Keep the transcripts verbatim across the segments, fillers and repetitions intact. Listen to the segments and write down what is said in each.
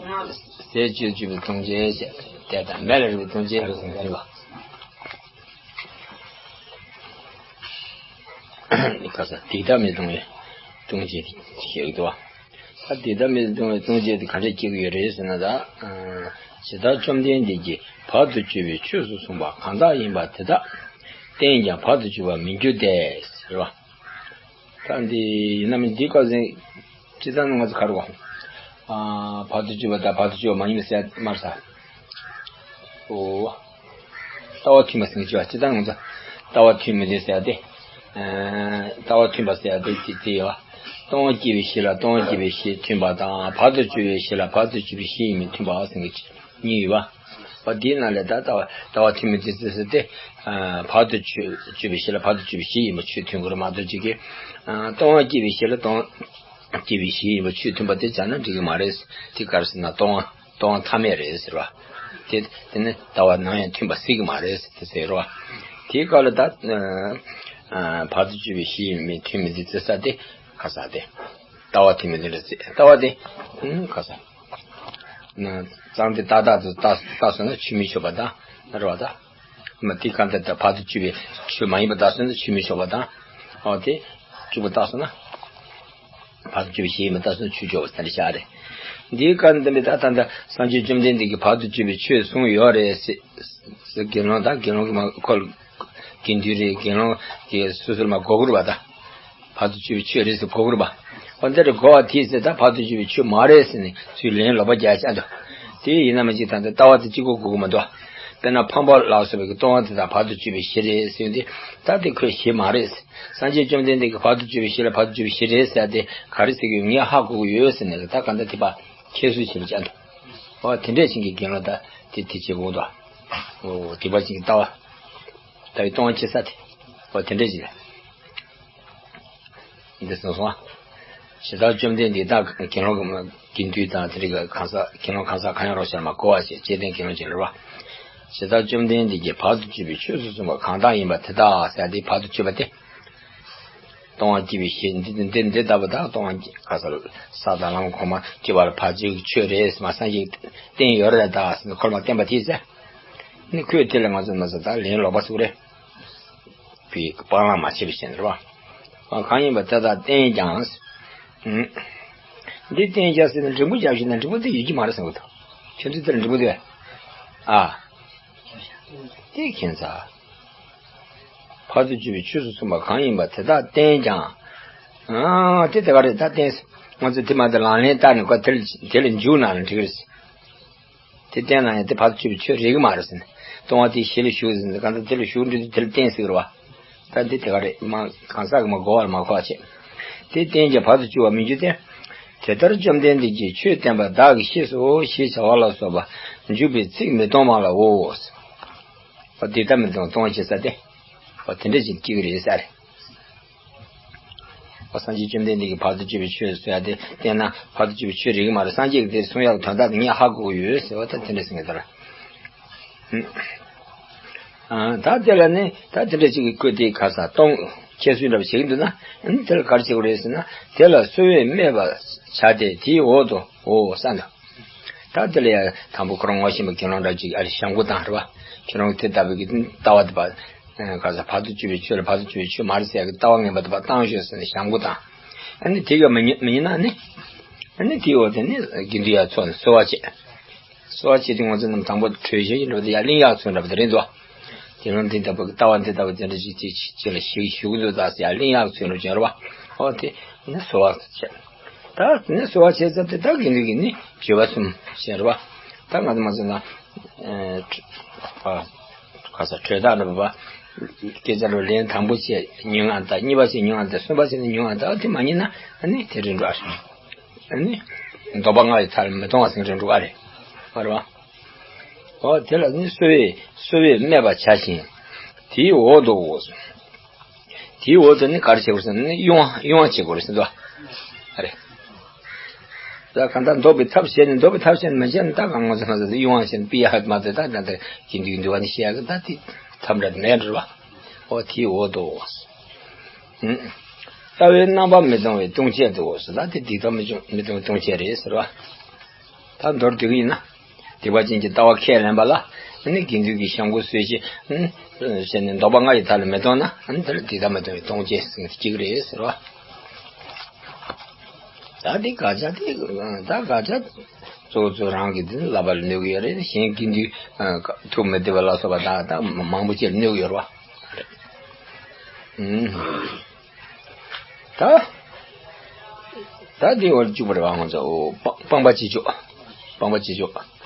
ཟས་སྤྱོད་བཅུ་པའི་ལྟུང་བྱེད་ཟེར། དེ་དང་མེ་ལ་རེག་པའི་ལྟུང་བྱེད་རེད་ཟེར་མཁན་ལ། ཁ་སང་སྡིག་ལྟ་མི་ལྟུང་བའི་ལྟུང་བྱེད་ཞིག་འདུག་བ། ད་སྡིག་ལྟ་མི་ལྟུང་བའི་ལྟུང་བྱེད་དེ་ག་འདྲས་སྐྱེ་གི་ཡོད་རེད་ཟེར་ན། ད་ཇི་ལྟར་བཅོམ་ལྡན་འདས་ཀྱིས་བར་དུ་གཅོད་པའི་ཆོས་སུ་གསུངས་པ་གང་དག་ཡིན་པ་དེ་དག་བསྟན་ཀྱང་བར་དུ་གཅོད་པར་མི་འགྱུར་ཏེ་ཟེར་བ། ད་འདི་ཡིན་ན་མིན་འདི་བཀའ་ཟེར། སྤྱིར་བཏང་ང་ཚོ་ག་རེ་བ། ཨ། བར་དུ་གཅོད་པ་དང་བར་དུ་གཅོད་པ་མ་ཡིན་པ་ཟེར་མར་ས། ཨོ། ལྟ་བ་མཐུན་པ་ཟེར་གྱི་བ། སྤྱིར་བཏང་ང་ཚོ་ལྟ་བ་མཐུན་མི་མཐུན་ཟེར་ཏེ། ཨ། ལྟ་བ་མཐུན་པ་ཟེར་ཏེ་དེ་དེ་ཡོད་བ། ལྟུང་བ་བསྐྱེད་པའི་གཞི་ལ་ལྟུང་བ་བསྐྱེད་པའི་གཞི་མཐུན་པ་དང་བར་དུ་གཅོད་པའི་གཞི་ལ་བར་དུ་གཅོད་པའི་གཞི་ཡིན་མིན་མཐུན་པ་ཟེར་གྱི་གཉིས་ཡོད་བ། འོ་དེའི་ནང་ལས་ད་ལྟ་བ་ལྟ་བ་མཐུན་མི་མཐུན་ཟེར་ཟེར་ཏེ། ཨ། བར་དུ་གཅོད་གཅོད་པའི་གཞི་ལ་བར་དུ་གཅོད་པའི་གཞི་ཡིན་པ་ཆོས་མཐུན་དགོས་རེད་མ་གཏོགས་ཅིག་གིས། ཨ། ལྟུང་བ་བསྐྱེད་པའི་གཞི་ལ་ལྟུང་བ་བསྐྱེད་པའི་གཞི་ཡིན་པ་ཆོས་མཐུན་པ་དེ་བྱས་ན་འགྲིག་གི་མ་རེད། དེ་ག་རེ་ཟེར་ན་ལྟུང་བ་ལྟུང་བ་མཐའ་མེད་རེད་ཟེར་བ། དེ་དེ་ནི་ལྟ་བ་ནམ་ཡང་མཐུན་པ་སྲིད་ཀྱི་མ་རེད་ཟེར་དེ་ཟེར་བ། དེའི་སྐབས་ལ་ད། ཨ། བར་དུ་གཅོད་པའི་གཞི་ཡིན་མིན་མཐུན་མི་མཐུན་ཟེར་ས་དེ་ག་ས་དེ། ལྟ་བ་མཐུན་མི་མཐུན་ལ་ཟེར། ལྟ་བ་དེ་ག་ས། གཙང་སྟེ་ཏག་ཏག་ཏུ་བཏགས་བཏགས་སོང་ན་ཆུ་མི་ཆོད་པ་དང་རེད་བ་ད། མ་དེ་གང་ལྟར་ད་བར་དུ་གཅོད་པའི་ཆོས་མ་ཡིན་པ་བཏགས་སོང་ན་ཆུ་མི་ཆོད་པ་དང་། འོ་དེ་གཅིག་པུ་བཏགས་སོང་ན། བར་དུ་གཅོད་པའི་གཞི་ཡིན་པ་བཏགས་སོང་ན་ཆུ་ཆོད་པ་དེ་འདྲ་བཞག་རེད། འདིའི་སྐབས་འདི་ནི་ད་ད་ལྟ་སངས་རྒྱས་བཅོམ་ལྡན་འདས་ཀྱིས་བར་དུ་གཅོད་པའི་ཆོས་གསུངས་ཡོད་རེད་ཟེར། དགེ་སློང་དང་དགེ་སློང་གི་མ་ཁོ་དགེ་འདུན་རེད། དགེ་སློང་གི་སོ་སོར་མ་གོ་དགོས་རེད་བ་ད། བར་དུ་གཅོད་པའི་ཆོས་རེད་ཟེར་གོ་དགོས་རེད་པ། འོ་འདི་འདྲ་གོ་བ་དེས་ཟེར་ད་བར་དུ་གཅོད་པའི་ཆོས་མ་རེད་ཟེར་ནས་ཚུར་ལན་ལོག་པ་རྒྱག་བྱ་འདུག་དེ་ཡིན་ན་མ་གཅིག་ད་ལྟ་ལྟ་བ་དེ་གཅིག་པོ་གོ་གི་མ་འདུག་དཔེར་ན་འཕགས་པ་ལ་སོགས་པའི་ལྟུང་བ་དེ་དག་བར་དུ་གཅོད་པའི་གཞི་རེད་ཟེར་ཏེ། ད་དེ་ཁོའི་གཞི་མ་རེད། སངས་རྒྱས་བཅོམ་ལྡན་འདས་ཀྱིས་བར་དུ་གཅོད་པའི་གཞི་ལ་བར་དུ་གཅོད་པའི་གཞི་རེད་ཟེར་ཏེ་ག་རེ་ཟེར་གི་ཡོད་ངས་ཧ་གོ་གི་ཡོད་ཟེར་ནས་ད་ག་འདྲ་དེ་པ་ཁྱད་གསོད་བྱེད་པ་ཅན་དུ། འོ་དེ་འདྲས་ཅན་གྱི་དགེ་སློང་ད་དེ་དེ་བྱེད་དགོས་འདུག་འོ་དེ་པ་ཅན་གྱི་ལྟ་བ། ལྟ་བའི་ལྟུང་བ་ཅི་ས་དེ། འོ་དེ་འདྲས་ཅན། འདི་གསུངས་སོང་ང་། ཇི་ལྟར་བཅོམ་ལྡན་འདས་དང་དགེ་སློང་གི་དགེ་འདུན་དང་དེ་རིགས་གང་ཟག་དགེ་སློང་གང་ཟག་གང་ཡང་རོགས་ཞེས་མ་གོ་བ་ཞེས་བཅས་ལྡན་དགེ་སློང་ཅན་རེད་བ། ཇི་ལྟར་བཅོམ་ལྡན་འདས་ཀྱིས་བར་དུ་གཅོད་པའི་ཆོས་སུ་གསུངས་པ་གང་དག་ཡིན་པ་དེ་དག་ཟེར་ཏེ་བར་དུ་གཅོད་པ་སྟེ། ལྟུང་བ་བསྐྱེད་པའི་གཞི་འདི་འདི་འདི་ལྟ་བུ་དག་ལྟུང་བ་ག་ས་ལ་ས་དང་ལམ་གོང་མ་སྐྱེ་བ་ལ་བར་ཆད་ཀྱི་ཆོས་རེད་ཟེར་མ་སངས་རྒྱས་བསྟན་ཡོད་རེད་ད་ཟེར་ནས་འཁོར་མ་བསྟན་པ་དེ་ཟེར། ནི་ཁོས་དེ་ལ་ང་ཚོ་མ་ཟེར་ད་ལན་ལོག་པ་ཟེར་གི་རེད། པའི་སྤང་བླང་མ་བྱས་པའི་ཕྱིར་རེད་བ། གང་ཡིན་པ་དེ་དག་བསྟན་ཀྱང་། འདི་བསྟན་ཀྱང་ཟེར་ན་འབྲིང་པོ་རྒྱབ་ཤིག་ན་འབྲིང་པོ་དེ་ཡོད་ཀྱི་མ་རེད་བསམ་གི་འདུག་ཁྱོད་ཚོས་དེ་ལ་འབྲིང་པོ་དེ། ཨ། དེ་ཁྱེད་ཚ། བར་དུ་གཅོད་པའི་ཆོས་སུ་གསུངས་པ་གང་ཡིན་པ་དེ་དག་བསྟན་ཀྱང་། ཨ། དེ་དེ་ག་རེད་ད་བསྟན། ང་ཚོས་དེ་མ་དེ་ལག་ལེན་བསྟར་ནས་ཁོ་དེ་ལ་དེ་ལ་འཇུག་ན་ལ་འགྲིག་གི་རེད། དེ་བསྟན་ན་ཡང་དེ་བར་དུ་གཅོད་པའི་ཆོས་རེད་གི་མ་རེད་ཟེར་ནས། ལྟུང་བ་དེ་གཞི་ལ་ཞུགས་ཟེར་ནས་གང་ལྟར་དེ་ལ་ཞུགས་འགྲོ་དུས་དེ་ལ་བསྟན་ཟེར་གི་རེད་བ། ད་འདི་དེ་ག་རེད་མ་གང་ཟག་གི་མ་གོ་བ་ལ་མ་གོ་བ་བྱེད། དེ་བསྟན་ཀྱང་བར་དུ་གཅོད་པར་མི་འགྱུར་ཏེ། དེ་ལྟར་བཅོམ་ལྡན་འདས་ཀྱིས་ཆོས་བསྟན་པ་བདག་གིས་ཤེས་སོ་ཞེས་བྱ་བ་ལ་སོགས་པ་འཇུག་པའི་ཚིག་མི་གཏོང་བ་ལའོ། འོ་དེ་ལྟ་མི་གཏོང་ལྟུང་བ་བྱེད་ས་དེ། འོ་དེ་འདྲ་ཅིག་སྐྱེ་གི་རེད་ས་རེད། འོ་སངས་རྒྱས་བཅོམ་ལྡན་འདས་ཀྱིས་བར་དུ་གཅོད་པའི་ཆོས་ཟེར་ཡ་དེ་བསྟན་ན་བར་དུ་གཅོད་པའི་ཆོས་རེད་གི་མ་རེད། སངས་རྒྱས་ཀྱིས་དེ་གསུང་ཡག་དོན་དག་དེ་ངས་ཧ་གོ་གི་ཡོད་ཟེར་བ་ད་དེ་འདྲ་ཟེར་གི་འདུག་ར། ཨ། ད་དེ་ལ་ནི་ད་དེ་འདྲ་ཅིག་གི་བཀོད་དེ་ག་ས་གཏོང་ཁྱད་གསོད་འདྲ་བ་བྱེད་ཀྱི་འདུག་ན་ཨ་ནི་དེ་ལ་ག་རེ་བྱེད་དགོས་རེད་ཟེར་ན་དེ་ལ་གསོལ་བས་སྨྲས་པ་བྱ་སྟེ་དེའི་འོག་ཏུ་འོ་ས་འདུག་ད་དེ་ལ་ཡང་དང་པོ་ཁོ་རང་ངོ་ཤེས་པ་དགེ་སློང་འདྲ་ཅིག་ཨ་རེ་བྱམས་སྒོ་དང་རེད་བ། ཁྱོད་རང་གི་དེ་ལྟ་བུའི་གི་ལྟ་བ་དེ་བ། ག་ས་བར་དུ་གཅོད་པའི་ཆོས་ལ་བར་དུ་གཅོད་པའི་ཆོས་མ་རེད་ཟེར་ཡ་གི་ལྟ་བ་ངན་པ་དེ་བ་བཏང་ཤོག་ཟེར་ནས་བྱམས་སྒོ་དང་། ཨ་ནི་དེ་ག་མི་ཉན་མི་ཉན་ན་ནི། ཨ་ནི་དེའི་འོག་དེ་ནི་དགེ་འདུན་ཡར་ཚོགས་ནས་གསོལ་བ་བྱེད། གསོལ་བ་བྱེད་དུས་ང་ཚོ་རྣམས་དང་པོ་གྲོལ་བྱེད་ཀྱི་འགྲོ་དེ་ཡར་གླིང་ཡར་ཚོགས་འདྲ་པོ་དེ་རེད་འདུག་དེ་ལ་འདི་ལྟ་བུ་གི་ལྟ་བ་འདི་ལྟ་བུ་དེ་འདྲ་ཅིག་ཅིག་ཅིག་ཅིག་ལ་ཞིག་ཞུགས་འདུག་ད་ཟེར་ཡར་གླིང་ཡར་ཚོགས་འགྲོ་བྱེད་རེད་བ། འོ་དེ་ནི་གསོལ་བ་བྱེད། ད་ནི་གསོལ་བ་བྱེད་ཚར་དེ་ད་དགེ་འདུན་གྱིས་ནི་བརྗོད་པ་གསུམ་བཤད་རེད་བ། ད་ང་ཚོ་མ་ཟེར་ན། ཨ། ག་ས་གྲོས་ཐག་འདྲ་པོ་བ། སྐད་ཆ་རུ་ལན་དང་པོ་བྱས་ཉུང་ང་ད་གཉིས་པ་བྱས་ཉུང་ང་ད་གསུམ་པ་བྱས་ནས་ཉུང་ང་ད་དེ་མ་ཉན་ན་ཨ་ནི་དེ་རིང་འགྲོ་ཨ་རེད། ཨ་ནི། འདོད་པ་ལྔ་ཡི་མཐར་མི་གཏོང་བ་ཟེར་འདྲ་འགྲོ་ཨ་རེད། མ་རེད་བ། འོ་དེ་ལ་ནི་གསོལ་བས་གསོལ་བས་སྨྲས་པ་བྱ་ཞིང་། དེའི་འོག་ཏུ། དེའི་འོག་ཏུ་ནི་ག་རེ་བྱེད་དགོས་ཟེར་ན་ནི་དབྱུང་བ་དབྱུང་བ་བྱེད་དགོས་རེད་ཟེར་འདུག་ཨ་རེ། ད་གང་ལྟར་འདོད་པའི་ཐབས་བྱས་ནས་འདོད་པའི་ཐབས་བྱས་ནས་མི་བྱས་ན་ད་གང་ངོ་ཚ་ང་ཚོ་དབྱུང་བ་བྱས་ནས་ཕི་ཡ་ཧད་མ་ཚད་ད་ད་ད་གི་འདུག་འདུག་བ་ནི་བཤད་ཡ་གི་ད་དེ་ཐབས་འདྲ་མེད་རེད་བ། འོ་དེའི་འོག་ཏུ། ལྟ་བའི་རྣམ་པ་མི་གཏོང་བའི་ལྟུང་བྱེད་དུ་འོ་ཟེར་ད་དེ་སྡིག་ལྟ་མི་གཏོང་མི་གཏོང་བའི་ལྟུང་བྱེད་རེད་ཟེར་བ། ད་ མདོར་བསྡུས་ཡིན་ན། སྡིག་པ་ཅན་གྱི་ལྟ་བ་ཁས་ལེན་པ་ལ། ནི་དགེ་འདུན་གྱི་བྱམས་སྒོ་གསོད་བྱེད། ཞེས་ནས་ལྡོག་པ་ལྔ་ཡི་མཐའ་ལ་མི་གཏོང་ན། དེ་ལ་སྡིག་ལྟ་མི་གཏོང་བའི་སྡོམ་བྱེད་ཟེར་གཅིག་རེད་ཟེར་བ། ད་འདི་དགག་བྱ་དེ་ད་དགག་བྱ་གཙོ་བོ་གཙོ་རང་གི་དེ་ལབ་པ་ལ་གནོད་ཀྱི་ཡོད་རེད། གཞན་དགེ་འདུན་ཐུགས་མི་བདེ་བ་ལ་སོགས་པ་ད་ད་མང་པོ་ཅིག་ལ་གནོད་ཀྱི་ཡོད་རེད་བ། ད། ད་འདི་བར་བཅུག་པ་རེད་བ། ང་ཚོ་སྤང་སྤངས་པ་བྱེད་ཕྱོགས། སྤངས་པ་བྱེད་ཕྱོགས།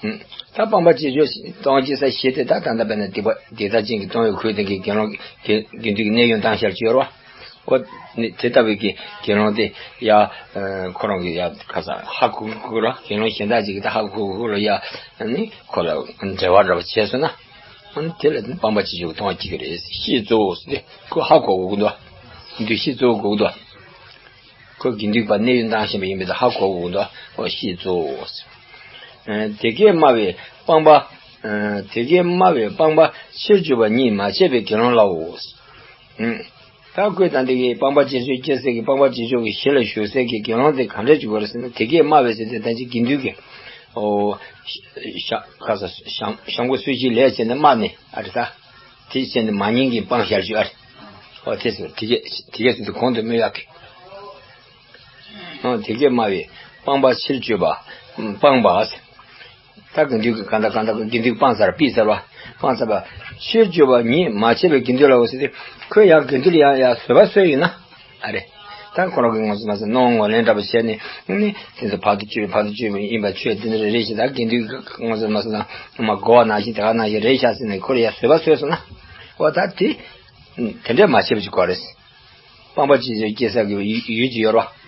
ད་སྤངས་པ་བྱེད་ཕྱོགས་ལྟུང་བ་བྱེད་ས་བཞི་དེ་ད་ད་ལྟ་བས་ན་སྡིག་པ་སྡིག་ལྟ་ཅན་གྱི་ལྟུང་བའི་ཁུལ་དེ་གི་དགེ་སློང་དགེ་དགེ་འདུན་གྱི་གནས་ཡུལ་མདང་ཞག་བཅུ་ཡོད་རེད་བ། ཁོ་ནི་དེ་ལྟ་བུའི་གི་དགེ་སློང་དེ་ཡ། ཁོ་རང་གི་ཡ་ཁ་ས་ཧ་གོ་གོ་ར། དགེ་སློང་གཞན་དག་ཅིག་གིས་ད་ཧ་གོ་གོ་ར་ཡ། ནི་ཁོ་ལ་འབྲེལ་བ་འདྲ་བ་བྱས་སོང་ན། ཨ་ནི་དེ་ལ་ནི་སྤངས་པ་བྱེད་ཕྱོགས་ཀྱི་ལྟུང་བ་གཅིག་རེད། ཤེས་གཙོ་བོ་ཟེར་ཏེ་ཁོ་ཧ་གོ་གོ་གི་འདུག་འདུ་ཤེས་གཙོ་བོ་གོ་གི་འདུག་ཁོ་དགེ་འདུན་པ་གནས་ཡུལ་མདང་ཞིག་ཡིན་པའི་ཧ་གོ་གོ་གི་འདུག་འོ་ཤེས་གཙོ་བོ་ཟེར། དེ་སྐད་སྨྲ་བའི་སྤངས་པ། དེ་སྐད་སྨྲ་བའི་སྤངས་པ་ཕྱིར་བཅོས་པ་ཉིད་མ་བྱས་པའི་དགེ་སློང་ལའོ། ད་ཁོས་ད་འདི་གི་སྤངས་པ་བྱེད་ཕྱོགས་སྐྱེ་སའི་གི་སྤངས་པ་བྱེད་ཕྱོགས་ཀྱི་གཞི་ལ་ཞུགས་སའི་གི་དགེ་སློང་དེ་ག་འདྲས་ཅིག་དགོས་རེད་ཟེར་ན། དེ་སྐད་སྨྲ་བའི་ཟེར་དེ་ད་ཅི་དགེ་འདུན་གྱི་ཨོ་ཤ་ཁ་ས་བྱམས་བྱམས་སྒོ་གསོད་བྱེད་ལས་བྱས་ནས་སྨྲ་ནས་ཨ་རེ་ད་དེ་བྱས་ནས་མ་ཉན་གྱི་སྤང་བྱར་བཅོས་ཨ་རེ། ཨོ་དེ་ཟེར་དེ་སྐད་དེ་སྐད་ཟེར་དུས་གོང་དུ་སྨོས་ཡག་གི། ཨོ་དེ་སྐད་སྨྲ་བའི་སྤངས་པ་ཕྱིར་བཅོས་པ། སྤངས་པ་ཟེར། ད་དགེ་འདུན་གྱི་གང་ལྟར་གང་ལྟར་དགེ་འདུན་སྤངས་ཚར་ཕུད་ཚར་བ། སྤངས་ཚར་བ། ཕྱིར་བཅོས་པ་ཉིད་མ་བྱས་པའི་དགེ་འདུན་ལའོ་ཟེར་ཏེ། ཁོས་ཡང་དགེ་འདུན་ལ་ཡང་ཡང་བཟོད་པ་བཟོས་ཡོད་ན། ཨ་རེ། ད་ཁོ་རང་གིས་ངོ་ཚ་མ་ཟ་ནོར་ངོ་ལེན་འདྲ་པོ་བྱས་ནས་ནི་དེ་ཚོ་ཕར་དུ་བཅོས་ཕར་དུ་བཅོས་ཡིན་པ་ཆོས་དེ་འདྲ་རེད་ཤག་ད་དགེ་འདུན་གྱིས་ངོ་ཚ་མ་ཟ་ན་མ་གོ་བ་ནང་བཞིན་དེ་ག་ནང་བཞིན་རེད་ཤག་ཟེར་ནས་ཁོ་ལ་ཡང་བཟོད་པ་བཟོས་སོང་ན། འོ་ད་དེ། དེ་འདྲས་མ་བྱས་པ་ཅིག་དགོས་རེད། སྤངས་པ་བྱེད་ཕྱོགས་སྐྱེ་ས་གི་ཡུལ་ཡུལ་ཅིག་ཡོད་རེད་བ།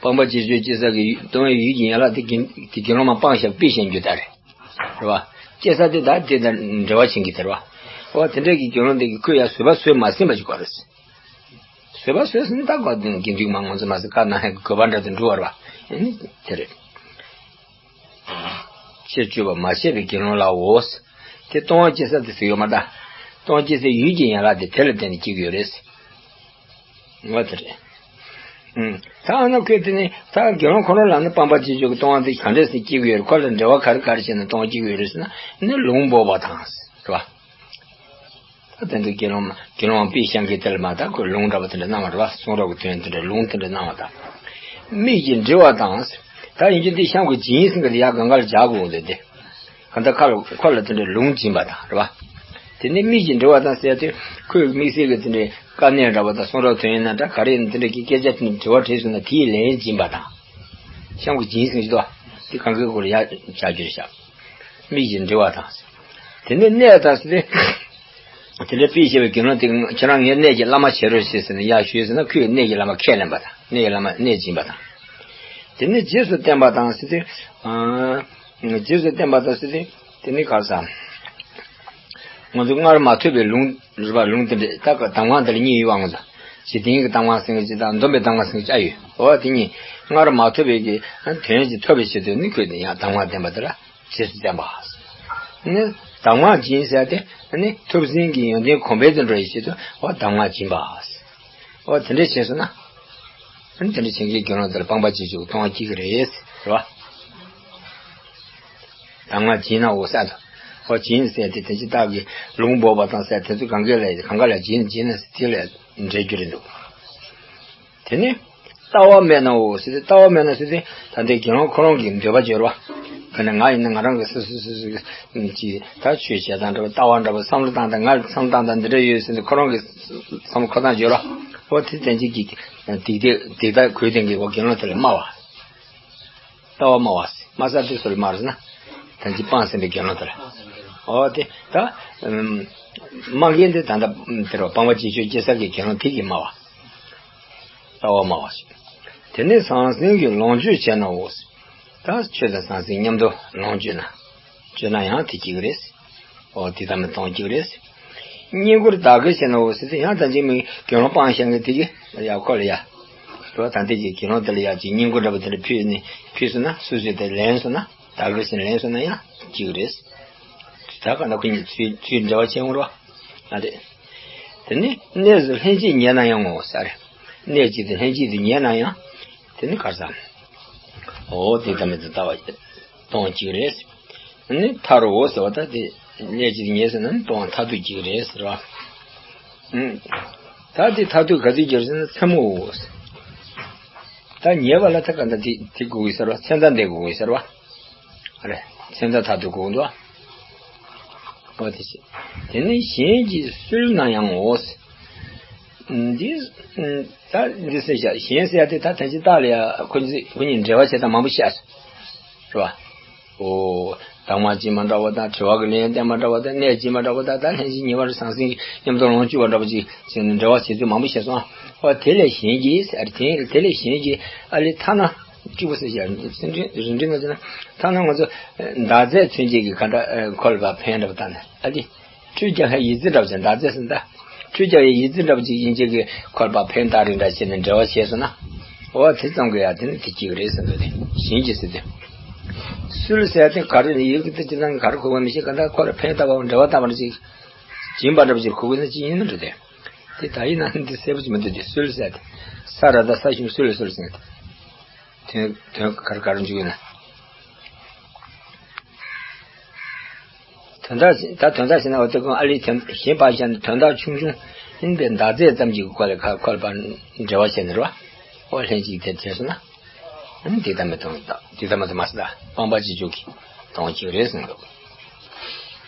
སྤངས་པ་བྱེད་ཕྱོགས་སྐྱེ་ས་གི་ཡུལ་ལྟུང་བའི་ཡུལ་གྱི་ཡན་ལག་དེ་དགེ་དེ་དགེ་སློང་མ་སྤངས་ཤིང་ཕུད་བཞིན་རྒྱུ་ད་རེད། རེད་བ། སྐྱེ་ས་དེ་ད་དེ་དང་འབྲེལ་བ་ཆིངས་ཀྱི་དེ་རེད་བ། འོ་དེ་འདྲ་གི་དགེ་སློང་དེ་གིས་ཁོས་ཡང་བཟོད་པ་བཟོས་མ་ཟིན་པ་ཅིག་དགོས་རེད། བཟོད་པ་བཟོས་ཟིན་ད་དགོས་དེ་དགེ་འདུན་མ་ངོ་ཚ་མ་ཟ་བཀའ་གནང་ཡག་གི་དགོས་པ་འདྲ་དེ་འགྲོ་བ་རེད་བ། ཨ་ནི་དེ་རེད། ཕྱིར་བཅོས་པ་མ་བྱས་པའི་དགེ་སློང་ལའོ། དེ་ལྟུང་བ་སྐྱེ་ས་དེ་ཟེར་ཡོད་མ་ད། ལྟུང་བ་སྐྱེ་སའི་ཡུལ་གྱི་ཡན་ལག་དེ་དེ་ལ་བརྟེན་ནས་སྐྱེ་གི་ཡོད་རེད། འོ་དེ་རེད། ཨུམ། ད་ཨ་ན་ཁོས་དེ་ནི་ད་དགེ་སློང་ཁོ་རང་ལ་ནི་སྤངས་པ་བྱེད་ཕྱོགས་ཀྱི་ལྟུང་བ་དེ་ག་འདྲས་སེ་སྐྱེ་གི་ཡོད་རེད། ཁོ་ལ་འབྲེལ་བ་ག་རེ་ག་རེ་བྱས་ནས་ལྟུང་བ་སྐྱེ་གི་ཡོད་རེད་ཟེར་ན་ནི་ལུང་འབོགས་པ་དང་ཟེར་བ། ད་དེ་འདྲའི་དགེ་སློང་དགེ་སློང་དཔེ་བཤད་མཁན་དེ་ལ་མ་ད་ཁོས་ལུང་འདྲ་པོ་དེ་འདྲ་གནང་བ་རེད་བ། གསུང་རབ་ཀྱི་དོན་དེ་འདྲ་ལུང་དེ་འདྲ་གནང་བ་དང་། མིག་གིས་འབྲི་བ་དང་། ད་ཡིན་རྒྱུ་འདི་གཤམ་གྱི་སྦྱིན་ཟེར་མཁན་དེ་ཡར་སྒང་ག་ལ་སྦྱར་དགོས་འདུག་སྟེ། གང་ལྟར་ཁ་ལ་ཁོ་ལ་དེ་འདྲའི་ལུང་སྦྱིན་པ་དང་རེད་བ། དེ་ནས་མིག་གིས་འབྲི་བ་དང་ཟེར་དུས་ཁོས་དམིགས་བསལ་གྱི་དེ་འདྲའི་དཀའ་གནད་འདྲ་པོ་དང་གསུང་རབ་དོན་ཡིན་ན་འདྲ་ག་རེ་ཡིན་ན་དེ་འདྲ་གི་སྐད་ཆ་དེ་འདྲ་དྲི་བ་དྲིས་སོང་ན་དེའི་ལན་སྦྱིན་པ་དང་། གཤམ་གྱི་སྦྱིན་ཟེར་མཁན་ཅིག་འདུག་བ། དེ་གང་གའི་སྐོར་ལ་ཡར་སྦྱར་རྒྱུ་རེད་ཤག་མིག་གིས་འབྲི་བ་དང་། དེ་ནས་གནས་དང་ཟེར་ཏེ། དེ་འདྲའི་དཔེ་བཤད་པའི་དགེ་སློང་དེ་ཁྱེད་རང་ངའི་གནས་ཀྱི་བླ་མ་བྱེད་རོགས་ཞེས་ཟེར་ནས་ཡར་ཞུས་ཟེར་ན་ཁོས་གནས་ཀྱི་བླ་མ་ཁས་ལེན་པ་དང་གནས་ཀྱི་བླ་མ་གནས་སྦྱིན་པ་དང་། དེ་ནས་རྗེས་སུ་བསྟན་པ་དང་ཟེར་ཏེ། རྗེས་སུ་བསྟན་པ་དང་ཟེར་ཏེ། དེ་ནི་ག་རེ་ཟེར། ང་ཚོ་སྔར་མ་ཐོས་པའི་ལུང་རེད་པ། ལུང་དེ་འདྲ་ད་གདམས་ངག་འདི་ལ་གཉིས་ཡོད་པ། ང་ཚོ་འཇིག་རྟེན་གྱི་གདམས་ངག་ཟེར་མཁན་ཅིག་དང་སྡོམ་པའི་གདམས་ངག་ཟེར་མཁན་ཅིག་ཨ་ཡོད། འོ་དེ་གཉིས་སྔར་མ་ཐོས་པའི་གི་དོན་ཅིག་ཐོབ་པའི་ཆེད་དུ་ནི་ཁོས་དེ་ཡང་གདམས་ངག་བསྟན་པ་དེ་ལ། རྗེས་སུ་བསྟན་པ། ནི། གདམས་ངག་སྦྱིན་ཟེར་ཏེ། ནི། ཐུབ་ཟིན་གྱི་ཡོན་ཏན་གོང་འཕེལ་དུ་འགྲོ་བའི་ཆེད་དུ་འོ་གདམས་ངག་སྦྱིན་པ། འོ་དེ་འདྲ་བྱས་སོང་ན། ནི་དེ་འདྲ་བྱེད་མཁན་གྱི་དགེ་སློང་དེ་ལ་སྤངས་པ་བྱེད་ཕྱོགས་ལྟུང་བ་སྐྱེ་གི་རེད། རེད་བ། གདམས་ངག་སྦྱིན་ན་འོ་ཟེར་དོ། འོ་སྦྱིན་ཟེར་ཏེ་དེ་ཅི་ལྟ་གི་ལུང་འབོགས་པ་དང་ཟེར་དེ་ཚོ་གང་ག་ལ་གང་ག་ལ་སྦྱིན་སྦྱིན་ན་ཟེར་དེ་ལ་འབྲེལ་རྒྱུ་རེད་འདུག་དེ་ནི། ལྟ་བ་མེད་ནའོ་ཟེར་ཏེ་ལྟ་བ་མེད་ན་ཟེར་ཏེ་ད་ལྟའི་དགེ་སློང་ཁོ་རང་གི་འདོད་པ་སྦྱོར་བ། ག་ནས་ང་ཡིན་ན་ང་རང་གི་སོ་སོ་སོ་སོ་གི་ཅིག་ད་ཆོས་བྱེད་སྟངས་འདྲ་བ་ལྟ་བ་འདྲ་བ་བསམ་བློ་བཏང་སྟངས་ང་བསམ་བློ་བཏང་སྟངས་འདི་འདྲ་ཡོད་ཟེར་ཏེ་ཁོ་རང་གི་བསམ་བློ་འཁོར་སྟངས་སྦྱོར་བ། འོ་དེ་ལྟ་ཅན་གྱི་སྡིག་སྡིག་སྡིག་ལྟ་གོས་ལྡན་གྱི་འོ་དགེ་སློང་དེ་ལ་སྨྲ་བ། ལྟ་བ་སྨྲ་བ་ཟེར་སྨྲ་ས་དེ་སུ་ལ་སྨྲ་རེད་ཟེར་ན། ད་ཅི་སྤངས་ཟིན་པའི་དགེ་སློང་དེ་ལ། འོ་དེ་ད་སྨྲ་མཁན་དེ་ད་ལྟ་དེ་རུ་སྤངས་པ་བྱེད་ཕྱོགས་སྐྱེ་ས་གི་དགེ་སློང་དེ་གིས་སྨྲ་བ། ལྟ་བ་སྨྲ་བ་ཞིག་དེ་ནས་ཟང་ཟིང་གི་ལོངས་སྤྱོད་བྱས་ནའོ། ད་ཆོས་དང་ཟང་ཟིང་མཉམ་དུ་ལོངས་སྤྱོད་ན། སྤྱོད་ན་ཡང་དེ་སྐྱེ་གི་རེད། འོ་དེ་ལྟ་མི་གཏོང་སྐྱེ་གི་རེད། བསྙེན་བཀུར་བདག་གིར་བྱས་ནའོ་ཟེར་ཏེ་ཡང་ད་ཅིག་མི་དགེ་སློང་སྤངས་བཞག་མཁན་དེ་གིས་ཡ་ཁོ་ལ་ཡ། རོ་ད་ལྟ་ཅིག་དགེ་སློང་དེ་ལ་ཡ་ཅིག་བསྙེན་བཀུར་འདྲ་པོ་དེ་འདྲ་ཕུལ་ནས་ཕུལ་སོང་ན་སོ་སོས་དེ་ལེན་སོང་ན་བདག་གིར་བྱས་ནས་ལེན་སོང་ན་ཡང་སྐྱེ་གི་རེད། ད་ག་ན་ཁོ་གཉིས་ཚུལ་ཚུལ་འབྲེལ་བ་ཆེན་པོ་རོ། ཨ་རེད། དེ་ནི་གནས་སུ་ལྷན་ཅིག་ཉལ་ན་ཡང་ངོ་ཟེར། གནས་གཅིག་ཏུ་ལྷན་ཅིག་ཏུ་ཉལ་ན་ཡང་། དེ་ནི་ག་རེ་ཟེར། འོ་དེ་ལྟ་མེད་དུ་ལྟ་བ་སྟོང་གཅིག་རེད། ནི་མཐར་འོ་ཟེར་བ་ད་དེ་ལས་ཀྱི་ཉེས་ཟེར་ན་ནི་སྟོང་མཐར་ཐུག་གཅིག་རེད་ཟེར་བ། ཨུམ། ད་དེ་མཐར་ཐུག་ག་དུས་གྱུར་ཟེར་ན་མཚན་མོའོ། ད་ཉེས་པ་ལ་ད་ག་ད་དེ་དེ་དགོས་ཀྱི་ཟེར་བ། མཚན་ད་འདས་དགོས་ཀྱི་ཟེར་བ། ཨ་རེ། མཚན་ད་མཐར་ཐུག་དགོས་འདུག་ཨོ་དེ་བྱས། དེ་ནི་གཞན་གྱིས་སུལ་ན་ཡང་འོ། འདི། ད་འདི་ཟེར་བྱ་གཞན་ཟེར་ཡ་དེ་ད་ཐམས་ཅད་བཏགས་ལ་ཡ་ཁོ་ཚོས་ཁོ་གཉིས་འབྲེལ་བ་བྱེད་སྟངས་མང་པོ་བཤད་སོང་། རེད་བ། ཨོ། དྭངས་མ་གཅིག་མ་འདྲ་བ་དང་དྲི་བ་གི་ལན་བསྟན་མ་འདྲ་བ་དང་གནས་གཅིག་མ་འདྲ་བ་དང་ད་ལྷན་ཅིག་ཉེ་བར་ཟང་ཟིང་གི་མཉམ་དུ་ལོངས་སྤྱོད་པ་འདྲ་བ་ཅིག་བྱས་ནས་འབྲེལ་བ་བྱེད་ཚུལ་མང་པོ་བཤད་སོང་ཨ། ཨོ་དེ་ལས་གཞན་གྱིས་ཟེར་དེ་དེ་ལས་གཞན་གྱིས་ཨ་ལས་ཐ་ན་གཅིག་པུ་ཟེར་བྱ་རིན་འབྲས་ན་ཟེར་ན་ཐ་ན་ང་ཚོ་འདག་རྫས་མཚོན་བྱེད་ཀྱི་ག་འདྲ་ཁོ་ལ་ཕན་འདྲ་བ་ལྟ་ན་ཨ་ལས། ཁྲུས་རྒྱག་ཡ་ཡི་ཙི་འདྲ་བ་ཅིག་འདག་རྫས་ཟེར་ད། ཁྲུས་རྒྱག་ཡ་ཡི་ཙི་འདྲ་བ་ཅིག་ཡིན་ཅིག་གི་ཁོ་ལ་ཕན་ཐག་རིང་འདྲ་བྱས་ནས་འབྲེལ་བ་བྱས་སོང་ན། འོ་དེ་ཙམ་གྱིས་ཡ་དེ་ནི་དེ་གཅིག་རེད་ཟེར་འདུག་དེ་གཞན་གྱིས་ཟེར་དེ། སུལ་ཟེར་དེ་ག་རེ་ཡིག་དེ་ཅི་ལྟར་ག་རེ་གོ་བ་མི་ཤེས་ག་ད་ཁོ་ལ་ཕན་ཐོགས་པ་འབྲེལ་བ་བཏང་བ་ཅིག་སྦྱིན་པ་འདྲ་བ་ཅིག་གོ་དགོས་ན་ཅི་ཡིན་ན་འགྲོ་དེ། དེ་ད་ཡིན་ན་འདི་གསལ་པོ་ཅིག་མི་འདུག་དེ་སུལ་ཟེར་དེ། ས་ར་ད་ས་ཞིང་སུལ་སུལ་ཟེར་དེ། དོན་དོན་ག་རེ་ག་རེ་འཇུག་ཡིན་ན། དོན་དག་ད་དོན་དག་ཟེར་ན་འོ་དེ་ཀུན་ཨ་ལི་དོན་གཞན་པ་བཞག་ན་དོན་དག་ཆུང་ཆུང་ཡིན་པའི་འདག་རྫས་ཙམ་གྱིས་ཁོ་ལ་ཁ་ཁོ་ལ་པ་འབྲེལ་བ་བྱས་ནས་རེད་བ། ཨོ་ལྷན་ཅིག་དེ་བྱས་སོང་ན། ཨ་ནི་དེ་ལྟ་མི་གཏོང་ད་དེ་ལྟ་མི་གཏོང་མ་ཟེར་ད་སྤངས་པ་སྤྱི་གཅོད་ཀྱི་གཏོང་གཅིག་རེད་ཟེར་འདུག་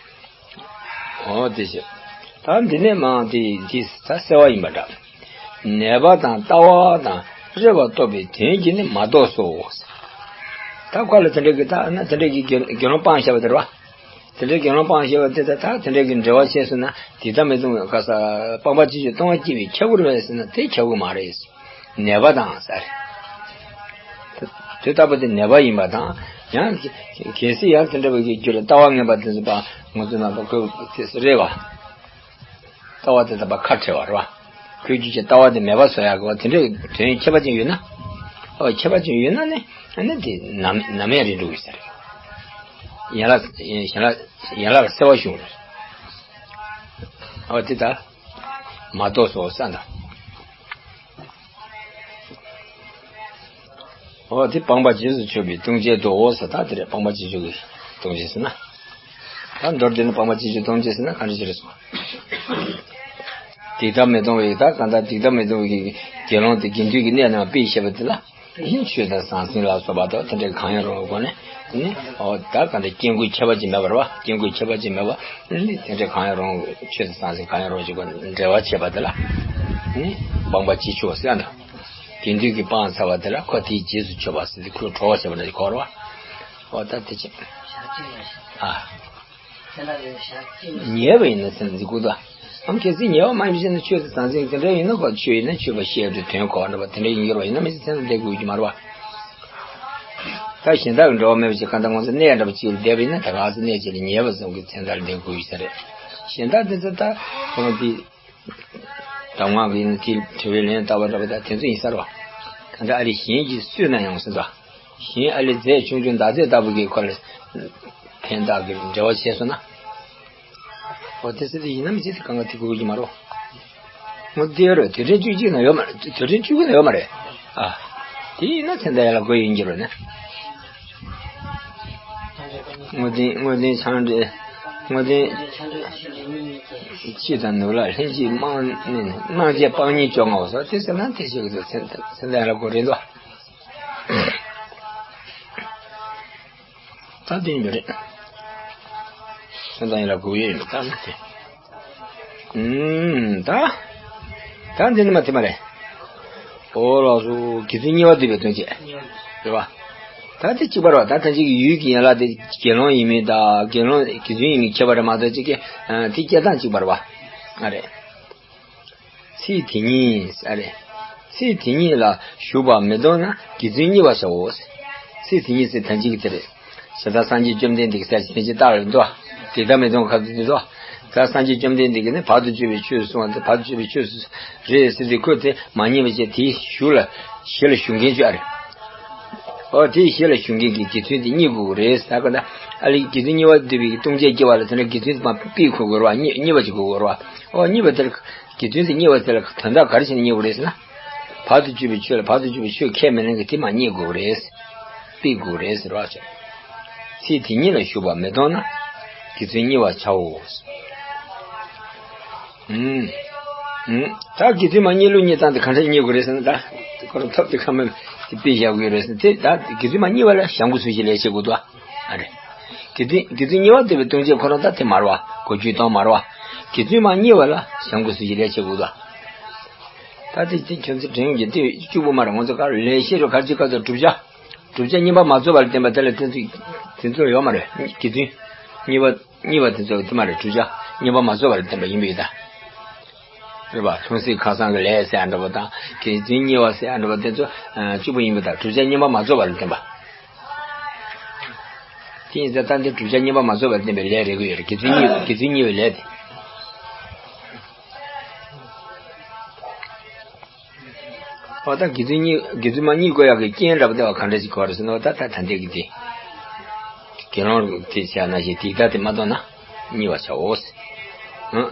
ཨོ་དེ་བྱས། ད་འདི་ནས་མང་དེ་དེ་ད་གསལ་བ་ཡིན་པ་འདྲ། ནད་པ་དང་ལྟ་བ་དང་རེ་བ་རྟོགས་པའི་དོན་གྱིས་ནི་མ་རྟོགས་སོ། ད་ཁོ་ལ་དེ་འདྲ་གི་ད་ཨ་ན་དེ་འདྲ་གི་དགེ་དགེ་སློང་སྤངས་བཞག་པ་དེ་རེད་བ། དེ་འདྲའི་དགེ་སློང་སྤངས་བཞག་པ་དེ་ད་ད་དེ་འདྲའི་གི་འབྲེལ་བ་བྱས་སོང་ན་དེ་ལྟ་མི་གཏོང་བའི་ཁ་ས་སྤངས་པ་སྤྱི་གཅོད་གཏོང་བ་སྐྱེ་བའི་ཁྱབ་པར་བས་ཟེར་ན་དེ་ཁྱབ་ཀྱི་མ་རེད། ནད་པ་དང་ས་རེད། དེ་ལྟ་བུ་དེ་ནད་པ་ཡིན་པ་དང་ཡང་གལ་སྲིད་ཡང་དེ་འདྲ་བའི་གི་རྒྱུད་ལ་ལྟ་བ་ངན་པ་དེ་ཚོ་པ་ང་ཚོ་ནང་པ་ཁོ་དེ་རེད་བ། ལྟ་བ་དེ་ལྟ་བ་ཁ་བྲལ་བ་རེད་བ། ཁོའི་རྒྱུད་ཀྱི་ལྟ་བ་དེ་མེད་པ་བཟོ་ཡག་གི་བ་དེ་འདྲའི་དོན་ཁྱད་པར་ཅན་ཡོད་ན། ཨོ་ཁྱད་པར་ཅན་ཡོད་ན་ནི་ཨ་ནི་དེ་ནམ་ནམ་ཡང་རེད་འགྲོ་གི་ས་རེད། ཡན་ལག་ཡན་ལག་ཡན་ལག་གསལ་བ་བྱུང་རེད། ཨོ་དེ་ད་མ་རྟོགས་སོ་ས་འདྲ། འོ་དེ་སྤངས་པ་རྗེས་སུ་ཆོད་པའི་ལྟུང་བྱེད་དོ་འོ་ཟེར་ད་དེ་རེད་སྤངས་པ་རྗེས་ཆོད་ཀྱི་ལྟུང་བྱེད་ཟེར་ན། ད་མདོར་བསྡུས་ན་སྤངས་པ་རྗེས་ཆོད་ལྟུང་བྱེད་ཟེར་ན་གང་འདྲ་ཞིག་རེད་སོང་། སྡིག་ལྟ་མི་གཏོང་བའི་ད་གང་ལྟར་སྡིག་ལྟ་མི་གཏོང་བའི་དགེ་སློང་དེ་དགེ་འདུན་གྱི་གནས་རྣམས་དཔེ་བཤད་པ་དེ་ལ་ཆོས་དང་ཟང་ཟིང་ལ་སོགས་པ་དང་དེ་འདྲའི་གང་ཡང་རུང་བའི་སྒོ་ནས་ནི་འོ་ད་གང་ལྟར་སྐྱེ་དགུའི་ཁྱད་པར་ཅན་མེད་པ་རེད་བ། སྐྱེ་དགུའི་ཁྱད་པར་ཅན་མེད་པ་ནི་དེ་འདྲའི་གང་ཡང་རུང་ཆོས་དང་ཟང་ཟིང་གང་ཡང་རུང་ཞིག་གི་འབྲེལ་བ་བྱེད་པ་དེ་ལ་ནི་སྤངས་པ་རྗེས་ཆོད་ཟེར་ཡང་འདྲ། དགེ་འདུན་གྱིས་སྤངས་ཚར་བ་དེ་ལ་ཁོ་དེའི་རྗེས་སུ་ཆོད་པ་ཟེར་ཏེ་ཁོས་གྲོགས་བྱས་པ་འདྲ་ཞིག་གོ་རེད་བ། འོ་ད་དེ་ཅི། ཨ། ཉེས་པ་ཡིན་ན་ཚེ་འདི་ཀུན་ཏུ། ཨམ་གལ་སྲིད་ཉེས་པ་མ་ཡིན་པ་ཞིག་ན་ཆོས་དེ་ཟང་ཟིང་དེ་འདྲ་ཡིན་ན་ཁོ་ཆོས་ཡིན་ན་ཆོས་པ་ཤེས་པའི་དོན་གོ་འདྲ་བ་དེ་འདྲ་ཡིན་གྱི་རེད་བ། ཡིན་ན་མི་ཚེ་ཚེ་འདི་བསྡད་དགོས་ཀྱི་མ་རེད་བ། ད་གཞན་དག་གི་འབྲེལ་བ་མེད་པ་ཞིག་གང་ལྟར་ང་ཚོ་གནས་འདྲ་བ་ཅིག་ལ་བསྡད་པ་ཡིན་ན་ད་ག་ཚོད་གནས་ཅིག་ལ་ཉེས་པ་བཟུང་གི་ཚེ་འདིར་བསྡད་དགོས་ཀྱི་ས་རེད། གཞན་དག་དེ་ཚོ་ད་ཁོང་དེ། གདམས་ངག་གི་ཡིན་ན་དེ་དྲི་བའི་ལན་བཏབ་པ་འདྲ་བ་དང་དེ་ཚོ་ཡིན་ས་རེད་བ། གང་ལྟར་ཨ་རི་གཞན་གྱིས་སུལ་ན་ཡང་ཟེར་ད། གཞན་ཨ་ལི་རྫས་ཆུང་ཆུང་འདག་རྫས་ལྟ་བུ་གི་ཁོ་ལ་ཕན་བཏགས་ཀྱི་འབྲེལ་བ་བྱས་སོང་ན། འོ་དེ་ཚོ་དེ་ཡིན་ན་མི་ཚེ་དེ་གང་ག་དེ་དགོས་ཀྱི་མ་རེད། ངོ་དེ་རེད་དུས་དྲན་བཅུ་གཅིག་ན་ཡོད་མ་རེད། དུས་དྲན་བཅུ་དགུ་ན་ཡོད་མ་རེད། ཨ། དེ་ཡིན་ན་ཚེ་འདི་ཡར་ལ་དགོས་ཡིན་གྱི་རེད་ནི། དངོས་བདེན་དངོས་བདེན་ཆང་འདྲེ། དངོས་བདེན། ཕྱི་དང་ནུབ་ལ་ལྷན་ཅིག་སྨྲ་ནི་སྣང་བྱེད་སྤང་གཉེན་བཅོ་ལྔའོ་སོགས་དེ་ཟེར་ན་དེ་ཞིག་གི་ཚེ་ཚེ་འདི་ཡར་ལ་དགོས་རེད་དོ། ད་དེ་ཡིན་པ་རེད། ཚེ་འདི་ཡར་ལ་དགོས་ཡོད་ཡིན་པ་ད་ནི་དེ། ཨུམ། ད། ད་འདི་ནི་མ་དེ་མ་རེད། ཨོ་ལགས་སོ། དགེ་ཚུལ་གཉིས་པ་འདུས་པའི་དོན་བྱེད། རེད་བ། ད་དེ་གཅིག་པ་རེད་བ། ད་ཐམས་ཅད་ཀྱི་ཡུལ་གྱི་ཡན་ལག་དེ་དགེ་སློང་ཡིན་མིན་དང་དགེ་སློང་དགེ་ཚུལ་ཡིན་མིན་ཁྱད་པར་རེད་མ་གཏོགས་གཅིག་གི་དེ་སྐྱེ་སྟངས་གཅིག་པ་རེད་བ། ཨ་རེད། ཚིག་དེ་ཉིད་ཨ་རེད། ཚིག་དེ་ཉིད་ལ་ཞུགས་པ་མི་གཏོང་ན་དགེ་ཚུལ་གཉིས་པ་བྱའོ། ཚིག་དེ་ཉིད་ཟེར་ཐམས་ཅད་ཀྱི་དེ་རེད། ཞེ་ད་སངས་རྒྱས་བཅོམ་ལྡན་འདས་ཀྱིས་ཟེར་ཞེ་ཅིག་བཏགས་ཡོད་འདུག་དེ་ལྟ་མི་གཏོང་ཁ་ཐུག་དེ་འདུག་ད་སངས་རྒྱས་བཅོམ་ལྡན་འདས་ཀྱིས་ནི་བར་དུ་གཅོད་པའི་ཆོས་གསུངས་པ་དེ་བར་དུ་གཅོད་པའི་ཆོས་རེད་ཟེར་ཏེ་ཁོས་དེ་མ་ཉན་པ་བྱས་དེའི་གཞུག་ལ་གཞི་ལ་ཞུགས་མཁན་ཅིག་ཨ་རེད། ཨོ་དེའི་གཞི་ལ་ཞུགས་མཁན་གྱི་དགེ་ཚུལ་དེ་རྙེད་དགོས་ཀྱི་རེད་ཟེར་ག་ད་ཨ་ལི་དགེ་ཚུལ་གཉིས་པ་འདུས་པའི་ལྟུང་བྱེད་སྐྱེ་བ་ལ་དེ་འདྲ་དགེ་ཚུལ་དེ་མ་དཔེ་གོ་དགོས་རེད་བ། རྙེད་རྙེད་པ་ཅིག་དགོས་ཀྱི་རེད་བ། ཨོ་རྙེད་པ་དེར་དགེ་ཚུལ་དེ་རྙེད་པ་དེ་ལ་དོན་དག་ག་རེ་བྱས་ནས་རྙེད་དགོས་རེད་ཟེར་ན། བར་དུ་གཅོད་པའི་ཆོས་ལ་བར་དུ་གཅོད་པའི་ཆོས་ཁས་མི་ལེན་གྱི་དེ་མ་རྙེད་དགོས་ཀྱི་རེད། སྤེལ་དགོས་རེད་ཟེར་བ་ཞིག་ཚེ་དེ་ཉིད་ལ་ཞུགས་པ་མི་གཏོང་ན། དགེ་ཚུལ་བསྙིལ་བར་བྱའོ། ཨུམ། ཨུམ། ད་དགེ་ཚུལ་མ་བསྙིལ་ལུགས་བསྙིལ་སྟངས་དེ་ག་འདྲ་བསྙིལ་དགོས་རེད་ཟེར་ན། ད་ཁོ་རང་ཐབས་དེ་ཁ་མེད་དེ་དཔེ་བཞག་དགོས་རེད་ཟེར་ན། དེ་ད་དགེ་ཚུལ་མ་བསྙིལ་བ་ལ་བྱ་འགུལ་ཚུལ་བཞིན་ལས་བྱེད་དགོས་འདུག་ཨ་རེད། དགེ་ཚུལ་དགེ་ཚུལ་བསྙིལ་བ་འདོད་པའི་ལྟུང་བྱེད་ཁོ་རང་ད་དེ་མ་རེད་བ། གོ་རྒྱུ་གཏོང་མ་རེད་བ། དགེ་ཚུལ་མ་བསྙིལ་བ་ལ་བྱ་འགུལ་ཚུལ་བཞིན་ལས་བྱེད་དགོས་འདུག་ད་དེ་དེ་ཁྱོད་ཚོ་དྲན་གྱི་དེ་གཅིག་པུ་མ་རེད། ང་ཚོ་ག་ལས་བྱེད་རུ་ག་ཅིག་ག་ཚོད་བསྒྲུབ་བྱ། བསྒྲུབ་བྱ་བསྙེན་པར་མ་རྫོགས་པ་ལ་བརྟེན་པ་དེ་ལ་དེ་ཚོ་དེ་ཚོ་ཡོད་མ་རེད། དགེ་ཚུལ་བསྙེན་པ་བསྙེན་པ་དེ་ཚོ་དེ་མ་རེད། བསྒྲུབ་བྱ་བསྙེན་པར་མ་རྫོགས་པ་ལ་བརྟེན་པ་ཡིན་པས་ད། རེད་པ། ལྷུང་བཟེད་ཁ་སང་གི་ལས་ཟེར་ཡ་འདྲ་པོ་དང་དགེ་ཚུལ་བསྙེན་པ་ཟེར་ཡ་འདྲ་པོ་དེ་ཚོ་གཅིག་པུ་ཡིན་པས་ད། བསྒྲུབ་བྱ་བསྙེན་པར་མ་རྫོགས་པ་ལ་བརྟེན་པ། དེ་ཡིན་ཙང་ད་འདི་བསྒྲུབ་བྱ་བསྙེན་པར་མ་རྫོགས་པ་ལ་བརྟེན་པའི་ལས་རེད་དགོས་ཡོད་རེད། དགེ་ཚུལ་བསྙེན་དགེ་ཚུལ་བསྙེན་པའི་ལས་དེ། འོ་ད་དགེ་ཚུལ་བསྙེན་དགེ་ཚུལ་མ་བསྙེན་དགོས་ཡག་གི་རྐྱེན་འདྲ་པོ་དེ་བ་ག་འདྲ་ཞིག་གོ་རེད་ཟེར་ན། འོ་ད་ད་ད་འདི་གི་དེ་དགེ་སློང་དེ་བྱས་ན་ཞེས་དེ་ལྟ་དེ་མ་གཏོང་ན་བསྙེན་པར་བྱའོ། ཨ།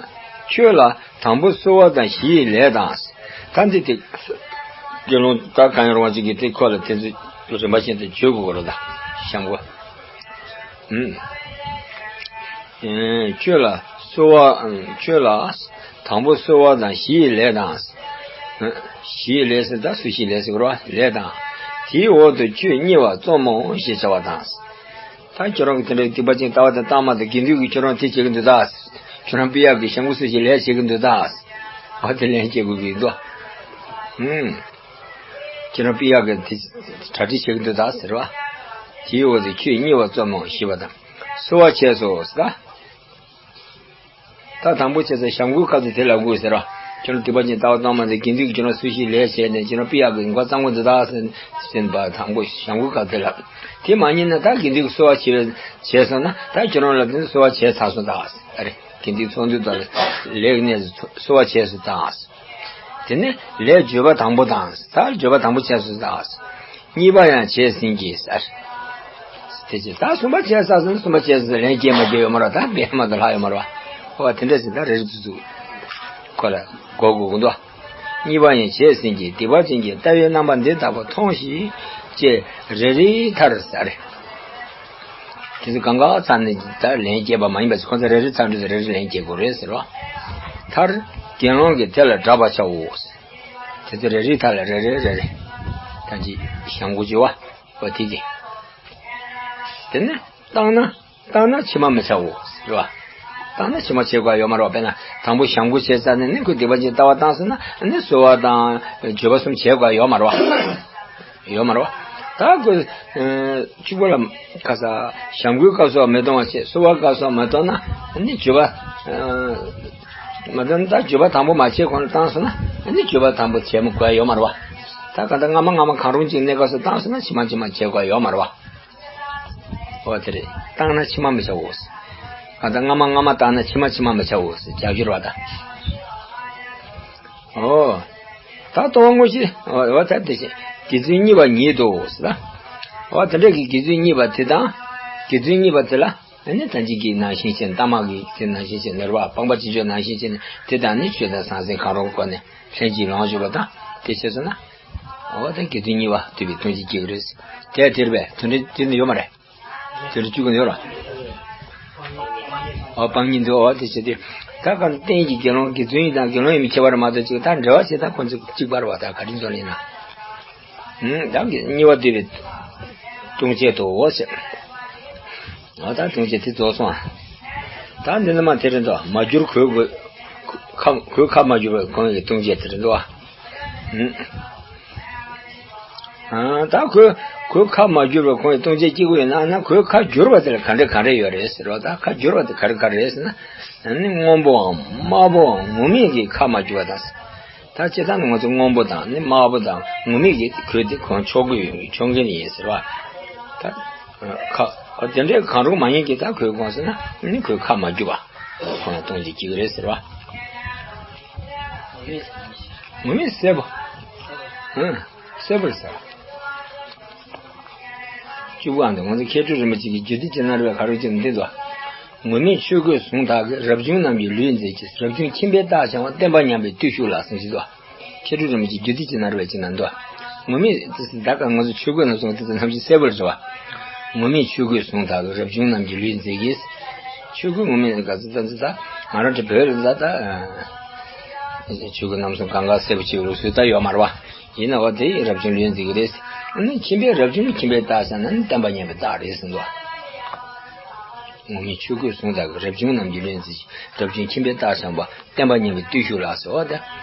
ཆོས་ལ་དང་པོ་གསོལ་བ་དང་བཞི་ཡི་ལས་དང་། ད་འདི་དེ་དགེ་སློང་ད་གང་ཡང་རུང་བ་ཅིག་གིས་དེ་ཁོ་ལ་དེ་ཚོ་རིམ་པ་བཞིན་དུ་བརྗོད་དགོས་རེད་ད། བྱམས་སྒོ། ཨུམ། ཨེ། ཆོས་ལ་གསོལ་བ། ཨང་། ཆོས་ལ་དང་པོ་གསོལ་བ་དང་བཞི་ཡི་ལས་དང་། ཨ། བཞི་ཡི་ལས་ཟེར་ད་སུ་བཞིའི་ལས་ཟེར་དགོས་རེད་བ། ལས་དང་། དེའི་འོག་ཏུ་ཆོས་བསྙེལ་བ་རྩོམ་མོ་ཞེས་བྱ་བ་དང་། ད་ཁྱོད་རང་གི་དེ་འདྲའི་སྡིག་པ་ཅན་ལྟ་བ་དང་ལྟ་མ་དང་དགེ་འདུན་གྱིས་ཁྱོད་རང་དེ་བྱེད་ཀྱི་འདུག་ད། ཁྱོད་རང་པི་ཡག་གི་བྱ་འགུལ་ཚུལ་བཞིན་ལས་བྱེད་ཀྱི་འདུག་ད། འོ་དེ་ལན་སྐྱེལ་དགོས་ཀྱི་འདུག་ཨུམ། ཁྱེད་རང་པི་ཡག་གི་དེ་གྲ་སྒྲིག་བྱེད་ཀྱི་འདུག་ད་ཟེར་བ། དེའི་འོག་ཏུ་ཆོས་བསྙེལ་བ་རྩོམ་མོ་ཞེས་པ་དང་། གསོལ་བ་བྱས་སོ་ཟེར་ད། ད་དང་པོ་བྱས་ཙང་བྱ་འགུལ་སྐབས་སུ་དེ་ལབ་དགོས་ཟེར་བ། ཁྱོད་རང་སྡིག་པ་ཅན་ལྟ་བ་ལྟ་མ་དང་དགེ་འདུན་གྱིས་ཁྱོད་རང་སུ་བཞིའི་ལས་བྱས་ནས་ཁྱོད་རང་པི་ཡག་གི་མགོ་གཙང་པོ་འདུག་ད་ཟེར་ཟེར་བ། དང་པོ་བྱ་འགུལ་སྐབས་དེ་ལ། དེ་མ་ཉན་ན་ད་དགེ་འདུན་གྱིས་གསོལ་བ་བྱས་བྱས་སོང་ན་ད་ཁྱོད་རང་ལ་དེ་ནི་གསོལ་བ་བྱས་ཚར་སོང་ད་ཟེར། ཨ་རེ། དགེ་འདུན་ཚོགས་འདུ་དང་ལས་ཀྱི་གནས་སུ་གསོལ་བ་བྱས་སོང་ད་ཟེར། དེ་ནས་ལས་བརྗོད་པ་དང་པོ་དང་། ད་བརྗོད་པ་དང་པོ་བྱས་སོང་ད། གཉིས་པ་ཡང་བྱས་ཟིན་གྱི་ཟེར། དེ་ཅི་ད་གསུམ་པ་བྱས་ས་ཟིན། གསུམ་པ་བྱས་ཟིན་ལན་སྐྱེལ་མ་སྐྱེལ་ཡོད་མ་རེད། ད་འབད་མ་ད་ལྷག་ཡོད་མ་རེད་བ། འོ་དེ་འདྲ་ཟིན་ད་རེ་རེ་ཚུ་ཚུ་ཁོ་ལ་གོ་དགོས་ཀྱི་འདུག་གཉིས་པ་ཡང་བྱས་ཟིན་གྱི་སྡིག་པ་ཅན་གྱི་ལྟ་བའི་རྣམ་པ་འདི་ལྟ་བུ་མཐོང་ཞིག་ཅེས་རེ་རེའི་མཐར་ཟེར། དེ་ཚོ་གང་ག་ཚར་ནས་ད་ལན་སྐྱེལ་བ་མ་ཡིན་པ་ཁོ་ཚོ་རེ་རེ་ཚར་དུས་རེ་རེ་ལན་སྐྱེལ་དགོས་རེད་ཟེར་བ། མཐར་དགེ་སློང་གིས་དེ་ལ་བསྒྲགས་པར་བྱའོ། དེ་ཚོ་རེ་རེའི་མཐར་ལ་རེ་རེ་རེ་རེ། ད་ཅི་བྱ་འགུལ་བྱེད་བ་དེ་གི། དེ་ནས་བཏང་ན་བཏང་ན་ཕྱི་མ་མི་བྱའོ་ཟེར་བ། བཏང་ན་ཕྱི་མ་བྱེད་དགོས་ཡོད་མ་རེད་བ། དཔེར་ན་དང་པོ་བྱ་འགུལ་བྱས་ཚར་ནས་ནི་ཁོས་སྡིག་པ་ཅན་ལྟ་བ་བཏང་སོང་ན་ནི་གསོལ་བ་དང་བརྗོད་པ་གསུམ་བྱེད་དགོས་ཡོད་མ་རེད་བ། ཡོད་མ་རེད་བ། ད་ཁོས་གཅིག་པོ་ལ་ཁ་ས་བྱ་འགུལ་སྐབས་སུ་མི་གཏོང་བ་བྱས། གསོལ་བ་སྐབས་སུ་མི་གཏོང་ན་ནི་བརྗོད་པ་མི་གཏོང་ན། ད་བརྗོད་པ་དང་པོ་མ་བྱས་གོང་ལ་བཏང་སོང་ན་ནི་བརྗོད་པ་དང་པོ་བྱེད་མི་དགོས་ཡོད་མ་རེད་བ། ད་གང་ལྟར་སྔ་མ་སྔ་མ་གང་རུང་ཅིག་གནས་སྐབས་སུ་བཏང་སོང་ན་ཕྱི་མ་ཕྱི་མ་བྱེད་དགོས་ཡོད་མ་རེད་བ། འོ་དེ་རེད། བཏང་ན་ཕྱི་མ་མི་བྱའོ། གང་ལྟར་སྔ་མ་སྔ་མ་བཏང་ན་ཕྱི་མ་ཕྱི་མ་མི་བྱའོ་ཟེར་རྒྱབ་སྐྱོར་བ་དང་། འོ། ད་ལྟོ་བ་དངོས་གཞི། འོ་ད་དེ་བཞིན་དགེ་ཚུལ་བསྙེལ་བ་ཉིད་དོ་ཟེར་ད། འོ་དེ་འདྲ་གི་དགེ་ཚུལ་བསྙེལ་བ་དེ་དང་། དགེ་ཚུལ་བསྙེལ་བ་དེ་ལ་ཨ་ནི་ད་ཅི་གི་ནང་བཞིན་བྱས་ནས་ལྟ་མ་གི་དེ་ནང་བཞིན་བྱས་ནས་རེད་བ། སྤངས་པ་སྤྱི་ཆོས་ནང་བཞིན་བྱས་ནས་དེ་དང་ནི་ཆོས་དང་ཟང་ཟིང་གང་རུང་བཀོལ་ནས་ལྷན་ཅིག་ལོངས་སྤྱོད་པ་དང་དེ་བྱས་སོང་ན། འོ་ད་དགེ་ཚུལ་བསྙེལ་བ་འདོད་པའི་ལྟུང་བྱེད་སྐྱེ་གི་རེད། དེ་དེ་རེད་པས། དེ་འདྲ་དེ་འདྲ་ཡོད་མ་རེད། དེ་རུ་བཅུག་གི་ཡོད་ར། ཨོ་སྤང་ཉིན་དུ་ཨོ་དེ་བྱེད་དུས། ད་ག་རྟེན་གྱི་དགེ་སློང་དགེ་ཚུལ་ཡིན་དང་དགེ་སློང་ཡིན་མིན་ཁྱད་པར་མ་གཏོགས་ཅིག་ད་འབྲེལ་བ་བྱེད་སྟངས་ཁོ་ཚོ་གཅིག་པ་རེད་བ། ད་ག་རེ་འདོན་ཡིན་ན། ཨུམ་ད་གཉིས་པ་འདོད་པའི་ལྟུང་བྱེད་དོ་ཨོ་ཟེར། ཨོ་ད་ལྟུང་བྱེད་དེ་རྫོགས་སོང་ཨ། ད་འདི་ནི་མ་དེ་རེད་འདུག་མ་གྱུར་གོས་གོས་ཁ་གོས་ཁ་མ་གྱུར་བའི་གོང་གི་ལྟུང་བྱེད་དེ་རེད་འདུག་ཨ། ཨུམ། ཨ་ད་གོས་གོས་ཁ་མ་གྱུར་བའི་གོང་གི་ལྟུང་བྱེད་གཅིག་པུ་ཡིན་ན་ན་གོས་ཁ་གྱུར་བ་དེ་ལ་ག་འདྲ་ག་འདྲ་ཡོད་རེད་ཟེར་བ། ད་ཁ་གྱུར་བ་དེ་ག་རེ་ག་རེ་རེད་ཟེར་ན། ནི་སྔོན་པོའམ་དམར་པོའམ་ངུར་སྨྲིག་གི་ཁ་མ་གྱུར་བ་དང་། ད་སྤྱིར་བཏང་ནི་ང་ཚོ་སྔོན་པོ་དང་ནི་དམར་པོ་དང་ངུར་སྨྲིག་གི་གོས་དེ་གོན་ཆོག་གི་ཡོད་ཆོག་མཁན་ཡིན་ཟེར་བ། ད་ཁ་དེ་འདྲའི་གང་རུང་མ་ཡིན་གྱི་ད་གོས་གོན་ཟེར་ན་ནི་གོས་ཁ་མ་གྱུར་བ་ཁོ་ན་ལྟུང་བྱེད་གཅིག་རེད་ཟེར་བ། ངུར་སྨྲིག་སེར་པོ། ཨང་། སེར་པོར་ཟེར། བཅུ་པའང་འདི་ང་ཚོ་མཁས་གྲུབ་རིན་པོ་ཆེ་གི་རྒྱུད་སྡེ་ཅིག་ན་རེ་བའི་ག་རེ་ཅིག་འདི་འདུག་ངུར་སྨྲིག་ཆོས་གོས་ཟུང་དག་གིས། རབ་བྱུང་རྣམས་ཀྱི་ལུས་མཛེས་ཀྱིས། རབ་བྱུང་ཁྱིམ་པའི་རྟགས་འཆང་བ། བསྟན་པ་ཉམས་པའི་བརྟུལ་ཞུགས་ལ། ཟེར་ཞིག་འདུག་མཁས་གྲུབ་རིན་པོ་ཆེ་རྒྱུད་སྡེ་ཅིག་ན་རེ་བའི་ཅིག་ན་འདུག་ངུར་སྨྲིག་ད་ག་ང་ཚོ་ཆོས་གོས་རྣམ་གསུམ་དེ་ཚོ་ནམ་ཞིག་གསལ་པོར་བྱ་བ། ངུར་སྨྲིག་ཆོས་གོས་བཟུང་དག་རབ་བྱུང་རྣམས་ཀྱི་ལུས་མཛེས་ཀྱིས། ཆོས་གོས་ངུར་སྨྲིག་ག་ཚོད་ཙམ་ཚོད་ད་ང་རང་ཚོ་བོད་ལ་ད་ད་ཆོས་གོས་རྣམ་གསུམ་གང་ག་གསལ་པོ་བྱེད་ལུགས་སྲོལ་ད་ཡོད་མ་རེད་བ། ཡིན་ན་བ་དེ་རབ་བྱུང་ལུས་མཛེས་ཀྱི་རེད། ཨ་ནི་ཁྱིམ་པས་རབ་བྱུང་ཁྱིམ་པས་བཏགས་ཟེར་ན་ནི་བསྟན་པ་ཉམས་པའི་རྟགས་རེད་ཟེར་འདུག་ངུར་སྨྲིག་ཆོས་གོས་བཟུང་དག་རབ་བྱུང་རྣམས་ཀྱི་ལུས་མཛེས་ཀྱིས། རབ་བྱུང་ཁྱིམ་པས་བཏགས་ཟེར་བ། བསྟན་པ་ཉམས་པའི་བརྟུལ་ཞུགས་ལགས་སོ། འོ་ད།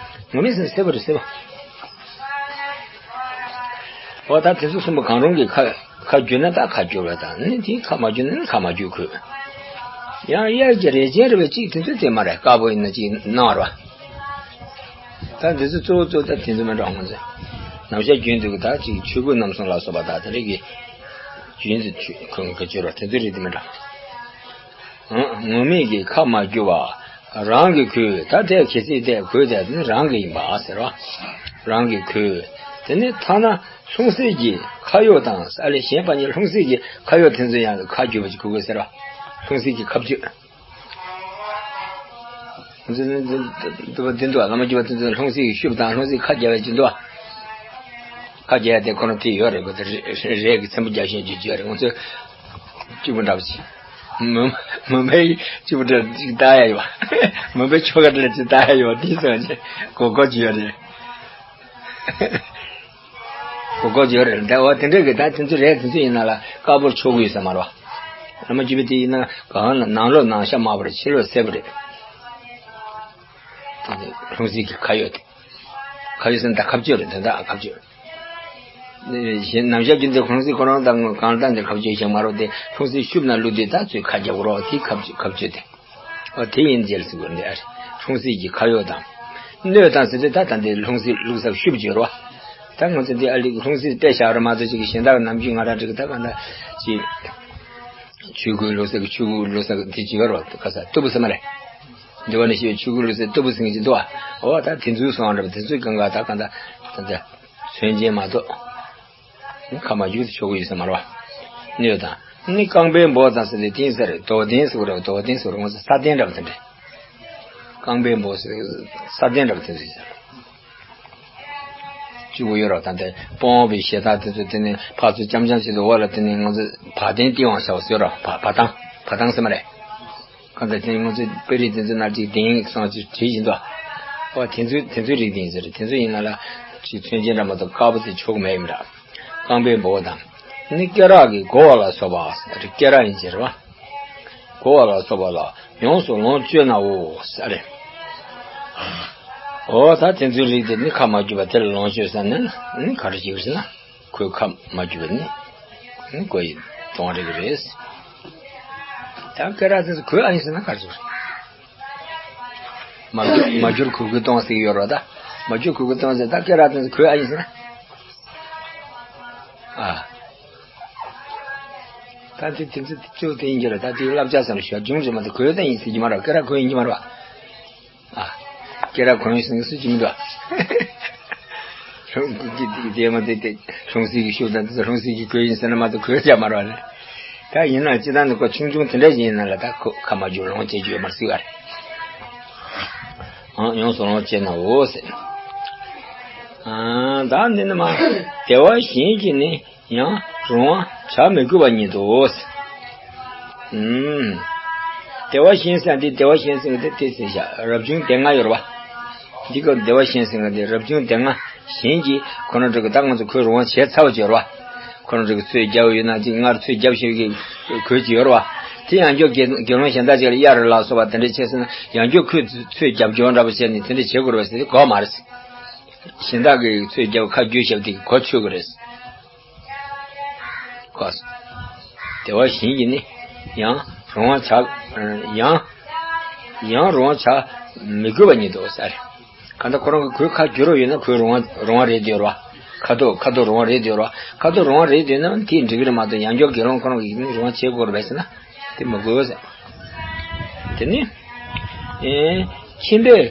ངུར་སྨྲིག་ཟེར་གསལ་པོ་རེད་གསལ་པོ། འོ་ད་དེ་ཚོ་གསུམ་པོ་གང་རུང་གི་ཁ་ཁ་བསྒྱུར་ན་ད་ཁ་བསྒྱུར་བ་དང་ནི་དེའི་ཁ་མ་བསྒྱུར་ན་ནི་ཁ་མ་བསྒྱུར་དགོས། ཡང་དབྱར་གྱི་རས་ཆེན་རེད་པས་གཅིག་དེ་ཚོ་དེ་མ་རེད། དཀར་པོ་ཡིན་ན་གཅིག་གནང་བ་རེད་བ། ད་འདི་ཚོ་གཙོ་བོ་གཙོ་བོ་ད་དེ་ཚོ་མི་འདྲ་ང་ཚོ། ནམ་ཞག་རྒྱུན་དུ་གི་ད་ཅིག་ཆོས་གོས་རྣམ་གསུམ་ལ་སོགས་པ་ད་དེ་རིགས་ཀྱི་རྒྱུན་དུ་ཆོས་གོས་ག་བསྒྱུར་བ་དེ་ཚོ་རིགས་དེ་མི་འདྲ། ངུར་སྨྲིག་གི་ཁ་མ་བསྒྱུར་བ། རང་གི་གོས་ད་ལྟའི་གལ་སྲིད་དེ་གོས་དེ་ནི་རང་གི་ཡིན་པ་ཟེར་བ། རང་གི་གོས། དེ་ནི་ཐ་ན་ལྷུང་བཟེད་ཀྱི་ཁ་ཡོག་དང་ཨ་ལས་གཞན་པ་ཉིད་ལྷུང་བཟེད་ཀྱི་ཁ་ཡོག་དེ་ཚོ་ཡང་ཁ་བསྒྱུར་བ་ཅིག་གོས་དགོས་ཟེར་བ། ལྷུང་བཟེད་ཀྱི་ཁ་བསྒྱུར། འདི་འདུག་བ་བླ་མ་བརྒྱུད་པ་དེ་ཚོ་ལྷུང་བཟེད་ཀྱི་ཤུབས་དང་ལྷུང་བཟེད་ཁ་རྒྱབ་པའི་ཅི་འདུག་བ། ཁ་རྒྱབ་དེ་ཁོ་རང་དེ་ཡོད་རེད་གོ། དེ་རས་ཀྱི་ཚེམ་བུ་རྒྱབ་བཞིན་གྱི་རྒྱུ་རེད། ང་ཚོས་གཅིག་པུ་འདྲ་བ་ཅིག་མུན་པའི་གཅིག་པུ་འདྲ་ཅིག་ལྟ་ཡ་ཡོད་བ། མུན་པའི་ཆོ་ག་འདྲ་ཅིག་ལྟ་ཡ་ཡོད་བ། དེ་ཚོ་ང་ཚོས་གོ་གོ་ཅི་ཡོད་རེད། གོ་གོ་ཡོད་རེད། འདྲ་བ་དེ་འདྲ་གི་ད་དེ་ཚོ་རེད། དེ་ཚོ་ཡིན་ན་ལ་དཀར་པོར་ཆོག་གི་ཡོད་ས་མ་རེད་བ། བླ་མ་བརྒྱུད་པའི་དེ་ཡིན་ན་གང་ལ་ནང་ལོགས་ནང་ཤ་དམར་པོ་རེད། ཕྱི་ལོགས་སེར་པོ་རེད། ལྷུང་བཟེད་ཀྱི་ཁ་ཡོག་དེ། ཁ་ཡོག་ཟེར་ན་ད་ཁ་བསྒྱུར་རེད། དེ་ད་ཁ་བསྒྱུར། གཞན་ནམ་ཞག་རྒྱུན་དུ་ལྷུང་བཟེད་ཁོ་རང་དང་གང་ལྟར་འདིར་ཁ་བསྒྱུར་ཞིག་མ་རེད་དེ། ལྷུང་བཟེད་ཤུབས་ན་བླུགས་དུས་ད་ཚོས་ཁ་རྒྱབ་རོགས་དེ་ཁ་བསྒྱུར་ཁ་བསྒྱུར་དེ། ཨོ་དེ་ཡིན་རྗེས་ཟེར་དགོས་འདི་ཨ་རེ། ལྷུང་བཟེད་ཀྱི་ཁ་ཡོག་དང་། སྣོད་དང་ཟེར་དུས་ད་ད་འདི་ལྷུང་བཟེད་བླུགས་ས་ཤུབས་བརྗོད་རོ། ད་ང་ཚོ་འདི་ཨ་ལི་ལྷུང་བཟེད་དཔེ་བཞག་ར་མ་ཚོ་ཅིག་གཞན་དག་ནམ་རྒྱུན་ང་རང་འགྲིག་ད་ག་འདྲ་ཅིག་ཆོས་གོས་བླུགས་ས་གི་ཆོས་གོས་བླུགས་ས་གི་དེ་ཅིག་ཡོད་རོ། ཁ་ས་གཏུབ་ས་མ་རེད། འདི་བ་ནི་ཤེས་ཆོས་གོས་བླུགས་ས་གཏུབ་ས་ངེས་ཀྱི་འདུག་ཨ། ཨོ་ད་དེ་ཚོའི་སོང་ར་དེ་ཚོའི་གང་ག་ད་ག་འདྲ་ད་འདྲ་མཚོན་ཆེན་མ་གཏོགས། ཁ་མ་བསྒྱུར་དུ་ཆོག་གི་ཡོད་ས་མ་རེད་བ། སྣོད་དང་། ནི་རྐང་པའི་འབོག་དང་ཟེར་ཏེ་རྟེན་ཟེར་རེད། རྡོ་རྟེན་ཟེར་རེད། རྡོ་རྟེན་ཟེར་རེད། ང་ཚོ་ས་རྟེན་འདྲ་བ་དེ་འདྲ། རྐང་པའི་འབོག་ཟེར་ས་རྟེན་འདྲ་བ་དེ་འདྲ་ཟེར། གཅིག་པོ་ཡོད་རེད་བ། ད་ལྟ་སྤོང་བའི་ཞལ་ཐང་དེ་ཚོ་དེ་ནི་ཕར་ཚུར་འཆམ་འཆམ་བྱེད་དུ་འོག་ལ་དེ་ནི་ང་ཚོ་བ་དན་བཏིང་བ་བྱ་བ་ཟེར་ར་བ་བ་ཐང་བ་ཐང་ཟེར་མ་རེད། གང་ལྟར་དེ་ང་ཚོའི་དཔེ་རིས་དེ་ཚོ་ནང་གཅིག་གདན་སོང་ཅིག་བྲིས་ཡིན་དོ། ཨོ་དེ་ཚོའི་དེ་ཚོའི་རིགས་དེ་ཡིན་ཟེར། དེ་ཚོ་ཡིན་ན་ལ་ཅིག་མཚོན་ཆེན་འདྲ་མ་གཏོགས་དཀར་པོ་དེ་ཆོག་མེད་ཡིན་འདྲ། རྐང་པའི་འབོག་དང་། ནི་སྐེ་རགས་ཀྱིས་བསྒོ་བ་ལ་སོགས་པ་ཟེར། སྐེ་རགས་ཡིན་ཟེར་བ། བསྒོ་བ་ལ་སོགས་པ་ལ་ཡོངས་སུ་ལོངས་སྤྱོད་ནའོ་ཟེར་རེད། ཨོ་ད་དེ་ཚོའི་རིགས་དེ་ནི་ཁ་མ་བསྒྱུར་བ་དེ་ལ་ལོངས་སྤྱོད་ཟེར་ན་ནི་ག་རེ་བྱེད་ཀྱི་ཟེར་ན། གོས་ཁ་མ་བསྒྱུར་བ་ནི། ནི་གོས་ཡིན་གཏོང་རེ་གི་རེད། ད་སྐེ་རགས་དེ་ཚོ་གོས་ཨ་ཡིན་ཟེར་ན་ག་རེ་ཟེར། མ་བསྒྱུར་མ་བསྒྱུར་གོས་གོས་གཏོང་ཟེར་གི་ཡོད་རེད་བ། ད་མ་བསྒྱུར་གོས་གོས་གཏོང་ཟེར། ད་སྐེ་རགས་དེ་ཚོ་གོས་ཨ་ཡིན་ཟེར་ན། ཨ། ད་དེ་དེ་ཚོ་གཙོ་བོ་དེ་ཡིན་གྱི་རེད། ད་དེའི་བསླབ་བྱ་ཙམ་ཞོར་འབྱུང་རེད་མ་གཏོགས་གོས་དེ་ཡིན་ཟེར་གྱི་མ་རེད། སྐེ་རགས་གོས་ཡིན་གྱི་མ་རེད་བ། ཨ། སྐེ་རགས་གོན་ཟིན་སུ་གཅིག་མི་འདུག་ཨ། ལྷུང་བཟེད་ཀྱི་ཤུབས་དང་དེ་ཚོ་ལྷུང་བཟེད་ཀྱི་གོས་ཡིན་ཟེར་ན་མ་གཏོགས་གོས་ཀྱང་མ་རེད་བ་ནི། ད་ཡིན་ན་སྤྱིར་བཏང་ནི་ཁོ་ཆུང་ཆུང་དེ་འདྲ་ཞིག་ཡིན་ན་ལ་ད་ཁོ་ཁ་མ་བསྒྱུར་ལོངས་སྤྱད་རྒྱུ་ཡོད་མ་རེད་ཟེར་བ་རེད། ཨང་ཡོངས་སུ་ལོངས་སྤྱད་ནའོ་ཟེར། ཨང་ད་འདི་ནི་མ་བདེ་བ་གཞན་གྱིས་ནི། ཡང་རུང་བ་བྱ་མི་དགོས་པ་ཉིད་དོ། ཨུམ། བདེ་བ་གཞན་ཟེར་འདི་བདེ་བ་གཞན་ཟེར་གི་དེ་དེ་ཟེར་བཞག་རབ་བྱུང་སྡེ་ལྔ་ཡོད་རེད་བ། འདི་ག་བདེ་བ་གཞན་ཟེར་གི་དེ་རབ་བྱུང་སྡེ་ལྔ་གཞན་གྱིས་ཁོ་ན་འགྲོ་གི་ད་ང་ཚོ་ཁོའི་རུང་བ་བྱས་ཚར་བ་ཅིག་ཡོད་རེད་བ། ཁོ་ན་འགྲོ་གི་ཚོས་རྒྱབ་ཡོད་ན་ཅིག་སྔར་ཚོས་རྒྱབ་ཤེས་ཀྱི་གོས་ཅིག་ཡོད་རེད་བ། དེ་ཡང་སྐྱར་དགེ་དགེ་སློང་གཞན་དག་ཅིག་ལ་གཡར་རེ་ལ་སོགས་པ་དེ་འདྲ་བྱས་ཟིན་ན་ཡང་སྐྱར་ཁོས་ཚོས་རྒྱབ་སྐྱོར་འདྲ་པོ་བྱས་ནས་དེ་འདྲ་བྱེད་དགོས་རེད་བ་ཟེར་དེ་གོ་མ་རེད། གཞན་དག་གིས་ཚོས་རྒྱབ་ཁ་བསྒྱུར་བཞག་དེ་གོ་ཆོད་ཀྱི་རེད། ཁོ། བདེ་བ་གཞན་གྱིས་ནི་ཡང་རུང་བ་བྱ། ཡང་། ཡང་རུང་བ་བྱ་མི་དགོས་པ་ཉིད་དོ་ཟེར། གང་ལྟར་ཁོ་རང་གི་གོས་ཁ་བསྒྱུར་རོགས་ཡོད་ན་གོས་རུང་བ་རུང་བ་རེད་དེ་ཡོད་རེད་བ། ཁ་དོག་ཁ་དོག་རུང་བ་རེད་དེ་ཡོད་རེད་བ། ཁ་དོག་རུང་བ་རེད་དེ་ཡོད་ན་དེ་འགྲིག་གི་རེད་མ་གཏོགས་ཡང་སྐྱར་དགེ་སློང་ཁོ་རང་གིས་ནི་རུང་བ་བྱེད་དགོས་རེད་པས་ཟེར་ན་དེ་མི་དགོས་ཟེར། དེ་ནི། ཨེ། ཁྱིམ་པས་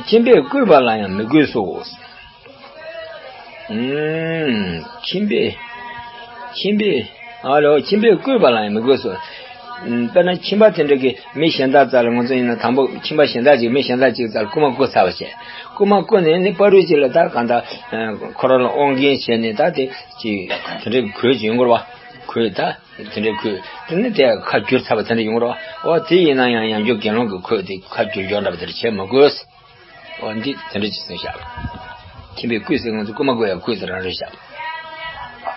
ཁྱིམ་པས་བསྐོས་པ་ལ་ཡང་མི་དགོས་སོ། ཨུམ། ཁྱིམ་པས། ཁྱིམ་པས། ཨ་ལོ། ཁྱིམ་པས་བསྐོས་པ་ལ་ཡང་མི་དགོས་སོ། དཔེར་ན་ཁྱིམ་པ་དེ་འདྲ་གི་མི་གཞན་དག་རྩ་ལ། ང་ཚོ་ཡིན་ན་དང་པོ་ཁྱིམ་པ་གཞན་དག་ཅིག་མི་གཞན་དག་ཅིག་རྩ་ལ་རྐུ་མ་རྐུ་ཚར་བ་བྱས། རྐུ་མ་རྐུ་ནས་ནི་བར་དུ་ཅིག་ལ་ད་གང་ལྟར་ཁོ་རང་ལ་དབང་སྐྱོན་བྱས་ནས། ད་དེ་ཅིག་དེ་འདྲའི་གོས་ཅིག་ཡོང་གི་རེད་བ། གོས་ད་དེ་འདྲའི་གོས་དེ་ནི་དེ་ཁ་བསྒྱུར་ཚར་བ་དེ་འདྲ་ཡོང་གི་རེད་བ། འོ་དེ་ཡིན་ན་ཡང་ཡང་བསྐྱར་དགེ་སློང་གི་གོས་དེ་ཁ་བསྒྱུར་སྐྱོར་འདྲ་པོ་དེ་འདྲ་བྱེད་མི་དགོས། འོ་འདི་དེ་འདྲ་ཅིག་གསུངས་ཤག་ཁྱིམ་པས་བརྐུས་ཟེར། ང་ཚོ་རྐུ་མ་རྐུ་ཡ་བརྐུས་ཟེར་རང་རེད་ཤག་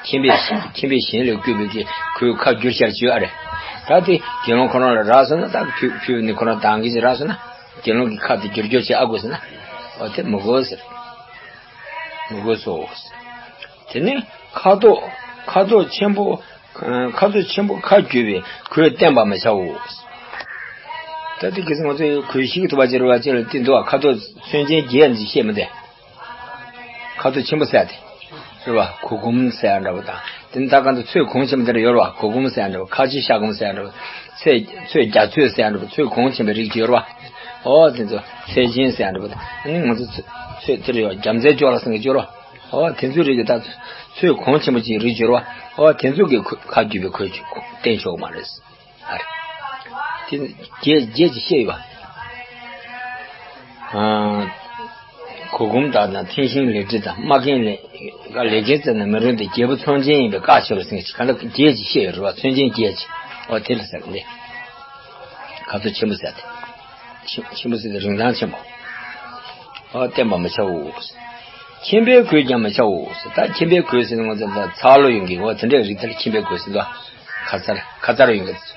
ཁྱིམ་པས་ཁྱིམ་པས་གཞན་ལས་བརྐུས་པའི་གི་གོས་ཁ་བསྒྱུར་ཤར་བྱོས་ཨ་རེད། ད་དེ་དགེ་སློང་ཁོ་རང་ལ་རག་སོང་ན། ད་ཕུད་ཕུད་ནས་ཁོ་རང་དང་གི་ཅིག་རག་སོང་ན། དགེ་སློང་གི་ཁ་དེ་བསྒྱུར་བསྒྱུར་བྱེད་ཨ་དགོས་ཟེར་ན། འོ་དེ་མི་དགོས་ཟེར། མི་དགོས་སོ། དེ་ནས་ཁ་དོག་ཁ་དོག་ཆེན་པོ། ཁ་དོག་ཆེན་པོ་ཁ་བསྒྱུར་བའི་གོས་བསྟན་པ་མི་བྱའོ། ད་ལྟ་གལ་སྲིད་ང་ཚོས་གོས་ཤིག་ཐུབ་པ་ཅིག་རེད་བ། ཅིག་ལ་བསྟན་འདུག་བ། ཁ་དོག་མཚོན་ཆེན་བརྒྱད་འདི་བཤད་མི་བདེ། ཁ་དོག་ཆེན་པོ་ཟེར་ཏེ། རེད་བ། གུར་གུམ་ཟེར་ཡ་འདྲ་བོ་དང་། དེ་ནི་ད་གང་དུ་ཚོས་གོང་ཆེན་པོ་དེ་འདྲ་ཡོད་རེད་བ། གུར་གུམ་ཟེར་ཡ་འདྲ་བོ། ཁ་ཆེ་ཤ་གུམ་ཟེར་ཡ་འདྲ་བོ། ཚོས་ཚོས་རྒྱ་ཚོས་ཟེར་ཡ་འདྲ་བོ། ཚོས་གོང་ཆེན་པོའི་རིགས་ཅིག་ཡོད་རེད་བ། ཨོ་དེ་ཚོ་ཚོས་ཆེན་ཟེར་ཡ་འདྲ་བོ་དང་། ཨ་ནི་ང་ཚོ་ཚོས་ཚོས་དེ་རེད་བ། རྒྱ་མཚལ་ཅོག་ལ་ཟེར་གྱི་ཅོག་རེད་བ། ཨོ་དེ་ཚོའི་རིགས་ཀྱི་ད་ཚོས་གོང་ཆེན་པོ་ཅིག་རིགས་ཅིག་ཡོད་རེད་བ། ཨོ་དེ་ཚོ་གི་ཁ་བསྒྱུར་བའི་གོས་ཅིག་བསྟན་ཆོག་མ་རེད། ཨ་རེ། དེ་རྒྱས་རྒྱས་ཀྱི་བཤད་ཡོད་པ། ཨ། གུར་གུམ་དག་དང་། མཐིང་ཤིང་ལེགས་བྲིས་དང་། རྨ་རྒན་ལས་ཀ་ལས་མཁན་བཙལ་ན་མི་རུང་སྟེ། རྒྱལ་པོ་མཚོན་ཆེན་ཡིན་པས་བཀག་ཆེ་རུ་ཟིན། གང་ལྟར་རྒྱས་ཀྱི་བཤད་ཡོད་རེད་བ། མཚོན་ཆེན་རྒྱས་ཀྱི། འོ་དེ་ལ་ཟེར་གི་འདི། ཁ་དོག་ཆེན་པོ་ཟེར་ཏེ། ཆེ་ཆེན་པོ་ཟེར་ཏེ་རིན་ཐང་ཆེན་པོ། ཨོ་བསྟན་པ་མི་བྱའོ། ཁྱིམ་པའི་གོས་ཀྱང་མི་བྱའོ། ད་ཁྱིམ་པའི་གོས་ཟེར་ན་ང་ཚོ་ད་ཚ་ལོ་ཡོང་གི། འོ་དེ་འདྲའི་རིགས་དེ་ལ་ཁྱིམ་པའི་གོས་ཟེར་དོ། ཁ་ཚར་ཁ་ཚར་ཡོང་གི།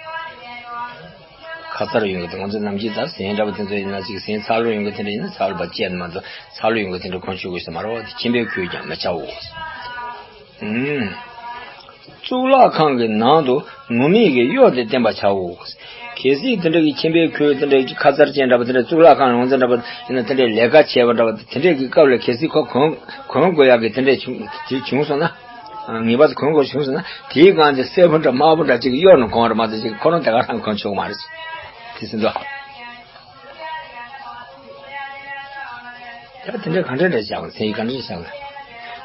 ཁ་ཚར་ཡོང་གི་དེ་ང་ཚོ་ནམ་རྒྱུན་ད་ཟན་འདྲ་པོ་དེ་ཚོ་ཡིན་ན་ཅིག་ཟན་ཚ་ལོ་ཡོང་གི་དེ་འདྲ་ཡིན་ན། ཚ་ལོ་བ་ཅན་མ་གཏོགས་ཚ་ལོ་ཡོང་གི་དེ་འདྲ་གོན་ཆོག་གི་ཟེར་མ་རེད་བ། དེ་ཁྱིམ་པའི་གོས་ཀྱང་མི་བྱའོ། ཨུམ། གཙུག་ལག་ཁང་གི་ནང་དུ་ངུར་སྨྲིག་གི་གཡོག་དེ་བསྟན་པར་བྱའོ། གལ་སྲིད་དེ་འདྲ་གི་ཁྱིམ་པའི་གོས་དེ་འདྲ་གི་ཁ་ཚར་ཅན་འདྲ་པོ་དེ་འདྲ། གཙུག་ལག་ཁང་ལ་ང་ཚོ་འདྲ་པོ་ཡིན་ན་དེ་འདྲའི་ལས་ཀ་བྱས་པ་འདྲ་པོ་དེ་འདྲའི་གི་སྐབས་ལ་གལ་སྲིད་ཁོ་གོན་གོན་དགོས་ཡག་གི་དེ་འདྲའི་བྱུང་དེ་བྱུང་སོང་ན། ངེས་པར་དུ་གོན་དགོས་བྱུང་སོང་ན། དེའི་སྒང་དེ་སེར་པོ་འདྲ་དམར་པོ་འདྲ་ཅིག་གཡོག་ནས་གོན་ར་མ་གཏོགས་ཅིག་ཁོ་རང་དེ་ག་རང་གོན་ཆོག་མ་རེད། དེ་ཟིན་ཏོ། ད་དེ་འདྲ་ག་འདྲ་འདྲ་བྱ་བ། མཚན་གཞི་ག་འདྲ་བྱ་བ།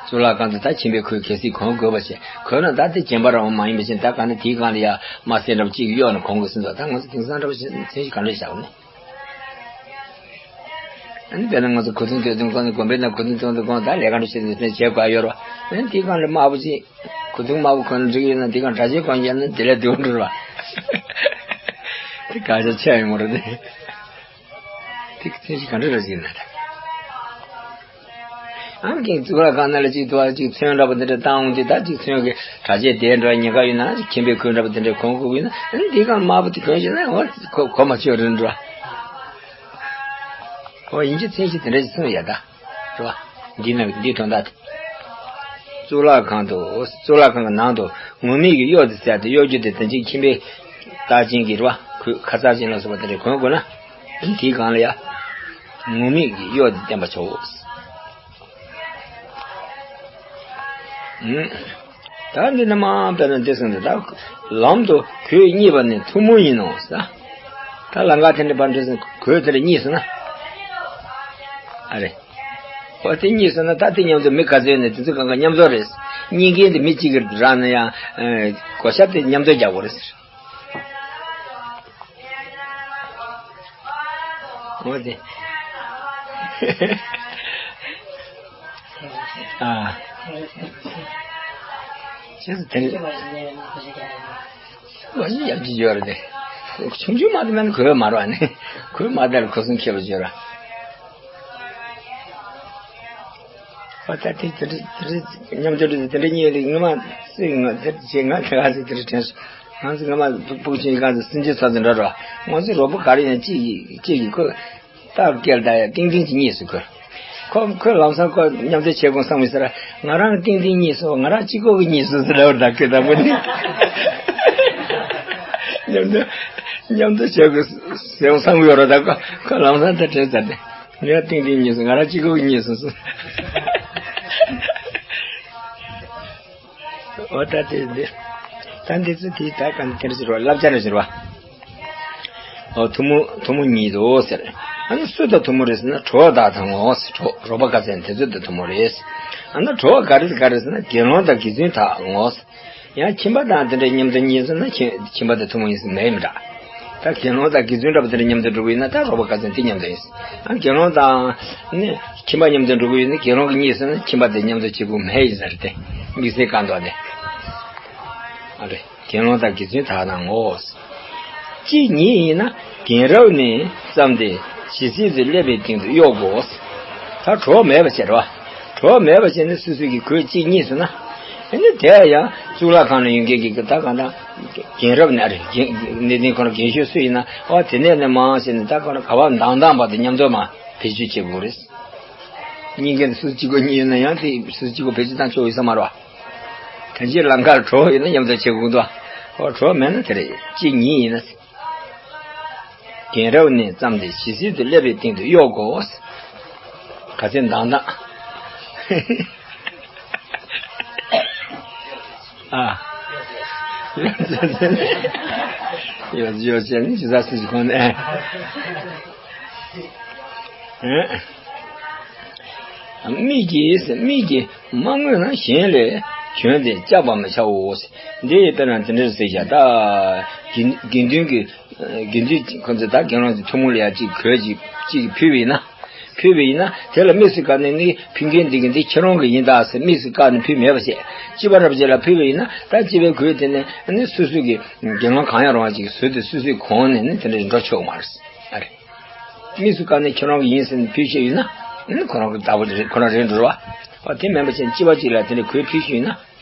གཙུག་ལག་ཁང་དུ་ད་ཁྱིམ་པའི་གོས་གལ་སྲིད་གོན་དགོས་པ་བྱས། གོན་ན་ད་དེ་རྒན་པ་རང་མ་ཡིན་པ་བཞིན། ད་ག་ནི་དེའི་སྒང་ལ་ཡ་དམར་སེར་འདྲ་པོ་ཅིག་གཡོག་ནས་གོན་དགོས་ཟིན་ཏོ། ད་ང་ཚོ་དེང་སང་འདྲ་པོ་བྱས་མཚན་གཞི་ག་འདྲ་བྱ་བ་ནི། ཨ་ནི་དཔེར་ན་ང་ཚོ་གོས་ཐུང་སྟོད་ཐུང་གོན་ནས། དགོན་པའི་ནང་གོས་ཐུང་སྟོད་ཐུང་གོན། ད་ལས་ཀ་འདྲ་བྱེད་དུས་དེ་བྱེད་དགོས་ཡོད་རེད་བ། ཨ་ནི་དེའི་སྒང་ལ་དམར་པོ་ཅིག་གོས་ཐུང་དམར་པོ་གོན་ན་འགྲིག་ཡོད་ན། དེའི་སྒང་གྲྭ་ཆས་གོན་བྱས་ན་དེ་ལས་སྡུག་འགྲོ་རེད་བ། དེ་དགག་བྱ་ཆེ་ཡོང་གི་རེད་དེ། དེ་མཚན་གཞི་ག་འདྲ་རེད་ཟེར་ན་ད། ཨ་ནི་གཙུག་ལག་ཁང་ནང་ལ་ཅིག་དུ་བ་ཅིག་ཚོན་འདྲ་པོ་དེ་འདྲ་བཏང་འོང་དུས། ད་ཅིག་ཚོན་གྱི་གྲྭ་ཆས་དེ་འདྲ་ཉེན་ཁ་ཡོད་ན། ཁྱིམ་པའི་གོས་འདྲ་པོ་དེ་འདྲ་གོན་དགོས་ཀྱི་ཡོད་ན། ཨ་ནི་དེའི་སྒང་དམར་པོ་དེ་གོན་བྱས་ན། འོ་གོ་གོ་མ་ཆོད་རེད་འགྲོ། འོ་ཡིན་གྱི་མཚན་གཞི་དེ་འདྲ་ཞིག་གསུངས་ཡོད་ད། རེད་བ། འདི་ནང་འདི་དོན་དག་དེ། གཙུག་ལག་ཁང་དུ། གཙུག་ལག་ཁང་གི་ནང་དུ་ངུར་སྨྲིག་གི་གཡོག་དེ་ཟེར་ཏེ། གཡོག་རྒྱུ་དེ་དོན་གཅིག་ཁྱིམ་པའི་རྟགས་ཅན་གྱི་རེད་བ། གོས་ཁ་ཚར་ཅན་ལ་སོགས་པ་དེ་འདྲ་གོན་དགོས་ན། དེའི་སྒང་ལ་ཡ་ངུར་སྨྲིག་གི་གཡོག་དེ་བསྟན་པར་བྱའོ། ཨུམ། ད་འདི་ནི་མ་དཔེར་ན་འདི་གསུངས་ཏེ། ད་ལམ་དུ་གོས་རྙེད་པ་ནི་ཐུན་མོང་ཡིན་ནོ་ཟེར། ད་ལམ་ཁ་དེ་འདྲ་བར་འགྲོ་ཟིན་གོས་དེ་འདྲ་རྙེད་སོང་ན། ཨ་རེ། འོ་དེ་རྙེད་སོང་ན། ད་དེ་མཉམ་དུ་མི་ག་ཚོད་ཡོད་ན་དེ་ཚོ་གང་ག་མཉམ་འཛོམས་རེད། རྙེད་མཁན་དེ་མི་གཅིག་གི་རང་ན་ཡང་། ཨ། གོས་ཞབས་དེ་མཉམ་འཛོམས་རྒྱག་དགོས་རེད་ཟེར། འོ་དེ། ཨ། ཅེས་དེ། ལོ་ཡི་ཡག་གི་ཡོད་རེད་དེ། ཆུང་ཆུང་མ་དེ་མིན་གོས་མ་རེད་བ་ནི། གོས་མ་དེ་ལ་གོས་སྲུང་མཁས་པ་ཡོད་རེད། ཨ་ད་དེ་དེ་རེད། དེ་རེད། མཉམ་དུ་རེད། དེ་འདྲ་གཉིས་རེད། ངོ་མ་སུས་ང་དེ་བྱེད། ང་དེ་ག་ཚོད་དེ་རེད་དྲན་སོང་། ང་ཚོ་ངོ་མ་ཕུགས་ཆེན་གང་ཚོད་སེམས་ཅན་ཚོ་དེ་འདྲ་རེད་བ། ང་ཚོ་རོགས་པ་ག་རེ་ཡིན་གཅིག་གིས་གཅིག་གིས་ཁོ། སྟག་སྐད་ད་ཡ་ཏིང་ཏིང་གཅིག་རྙེད་སོང་ཁོ། ཁོ་ཁོས་ལམ་སང་ཁོ་མཉམ་འབྲེལ་བྱེད་དགོས་བསམ་གི་ཟེར། ང་རང་ཏིང་ཏིང་རྙེད་སོང་། ང་རང་གཅིག་པོ་གིས་རྙེད་སོང་ཟེར་ལབ་ར། ད་ཁོས་དང་པོ་ནི་མཉམ་འབྲེལ་མཉམ་འབྲེལ་བྱེད་དགོས་ཟེར་བསམ་གི་ཡོད་ར། ད་ཁོ་ཁོ་ལམ་སང་ད་དྲན་ཚར་ཏེ། ང་རང་ཏིང་ཏིང་རྙེད་སོང་། ང་རང་གཅིག་པོ་གིས་རྙེད་སོང་ཟེར། འོ་ད་དེ་འདི། ད་འདི་ཚོ་དེ་ད་ག་ནི་དེར་ཟེར་བ། བསླབ་བྱ་རེད་ཟེར་བ། འོ་ཐུན་མོང་ཐུན་མོང་ཉིད་དོ་ཟེར། ཨ་ནི་སུ་དང་ཐུན་མོང་རེད་ཟེར་ན། གྲོགས་དག་དང་ངོ་ཟེར། གྲོགས་རོགས་པ་ག་ཚད་དེ་ཚོ་དང་ཐུན་མོང་རེད། ཨ་ནི་གྲོགས་ག་རེ་ག་རེ་ཟེར་ན། དགེ་སློང་དང་དགེ་ཚུལ་དག་ངོ་ཟེར། ཡང་ཁྱིམ་པ་དང་དེ་འདྲའི་མཉམ་དུ་གཉིས་སོང་ན་ཁྱིམ་ཁྱིམ་པ་དེ་ཐུན་མོང་ཡིན་ཟེར་མེད་མི་འདྲ། ད་དགེ་སློང་དང་དགེ་ཚུལ་འདྲ་པོ་དེ་འདྲ་མཉམ་དུ་འགྲོ་གི་ཡིན་ན་ད་རོགས་པ་ག་ཚོད་དེ་མཉམ་དུ་ཡིན། ཨ་དགེ་སློང་དང་ནི་ཁྱིམ་པ་མཉམ་དུ་འགྲོ་གི་ཡིན་ན་དགེ་སློང་གི་གཉིས་སོང་ན་ཁྱིམ་པ་དེ་མཉམ་དུ་བྱེད་དགོས་མེད་ཡིན་ཟེར་ཏེ། དམིགས་བསལ་བཀའ་འདོགས་ནས། ཨ་རེ། དགེ་སློང་དང་དགེ་ཚུལ་དག་ན་ངོ་། གཅིག་ཉིད་ཡིན་ན་རྒན་རབས་ནས་བརྩམས་ཏེ་ཇི་སྲིད་དུ་སླེབས་པའི་སྟེང་དུ་གཡོག་གོ། ད་གྲོགས་མེད་པ་བྱས་རེད་བ། གྲོགས་མེད་པ་བྱས་ནས་སོ་སོ་གི་གོས་གཅིག་གཉིས་སོང་ན། ཨ་ནི་དེ་ཡང་གཙུག་ལག་ཁང་ནང་ཡོད་མཁན་གྱི་ད་གང་ལྟར་རྒན་རབས་ནས་ཨ་རེ་རྒན་གནས་བརྟན་ཁོ་རང་རྒན་ཤོས་སུ་ཡིན་ན་ཨོ་དེ་ནས་ནས་མང་བྱས་ནས་ད་ཁོ་རང་ག་བ་མདང་མདང་བར་དུ་མཉམ་དུ་མ་བེད་སྤྱོད་བྱེད་དགོས་རེད། གཉིས་ཀ་ནི་སུ་གཅིག་པོ་གཉིས་ཡོད་ན་ཡང་དེ་སུ་གཅིག་པོ་བེད་སྤྱོད་བཏང་ཆོག་ཡོད་ས་མ་རེད་བ། གང་ཅི་ལང་ཀར་གྲོགས་ཡོད་ན་མཉམ་དུ་བྱེད་དགོས་འདུག་ཨོ་གྲོགས་མེད་ན་དེ་རེད་གཅིག་གཉིས་ཡིན་ན། རྒན་རབས་ནས་བརྩམས་ཏེ་ཇི་སྲིད་དུ་སླེབས་པའི་སྟེང་དུ་གཡོག་གོ། ག་ཚོད་མདང་དང་། ཨ། ཡོད་ཡོད་ཅེས་ནི་ཇི་ཟ་སྲིད་ཀྱི་ཁོང་ནས། མིག་གིས་མིག་གིས་མ་མངོན་ན་གཞན་ལས་གྱོན་ཏེ་བཅག་པར་མི་བྱའོ། འདི་དཔེར་ན་དེ་འདྲར་ཟེར་བྱ་ད། དགེ་དགེ་འདུན་གྱི་དགེ་འདུན་ཁོ་ཚོས་ད་དགེ་སློང་གི་ཐུན་མོང་ལ་ཡ་གཅིག་གོས་གཅིག་གཅིག་ཕུལ་བ་ཡིན་ན། ཕུལ་བ་ཡིན་ན་དེ་ལ་དམིགས་སུ་བཀར་ནས་ནི་ཕུལ་མཁན་འདི་གི་འདི་ཁྱེད་རང་གི་ཡིན་ད་ཟེར་དམིགས་སུ་བཀར་ནས་ཕུལ་མེད་པ་བྱས་སྤྱི་པ་རབ་རྒྱས་ལ་ཕུལ་བ་ཡིན་ན་ད་སྤྱི་པའི་གོས་དེ་ནི་ནི་སོ་སོ་གི་དགེ་སློང་གང་ཡང་རུང་བ་ཅིག་བཟོས་ཏེ་སོ་སོའི་གོང་ནས་ནི་དེ་འདྲ་འགྲོ་ཆོག་མ་རེད། ཨ་རེད། དམིགས་སུ་བཀར་ནས་ཁྱེད་རང་གི་ཡིན་ཟེར་ནས་ཕུལ་ཤེས་ཡོད་ན་ནི་ཁོ་རང་གི་བདག་པོ་རེད་ཁོ་རང་རེད་འགྲོ་ར་བ། ཨ་དེ་མིན་པ་ཅན་སྤྱི་པ་ཅིག་ལ་དེ་འདྲ་གོས་ཕུལ་ཤེས་ཡོད་ན།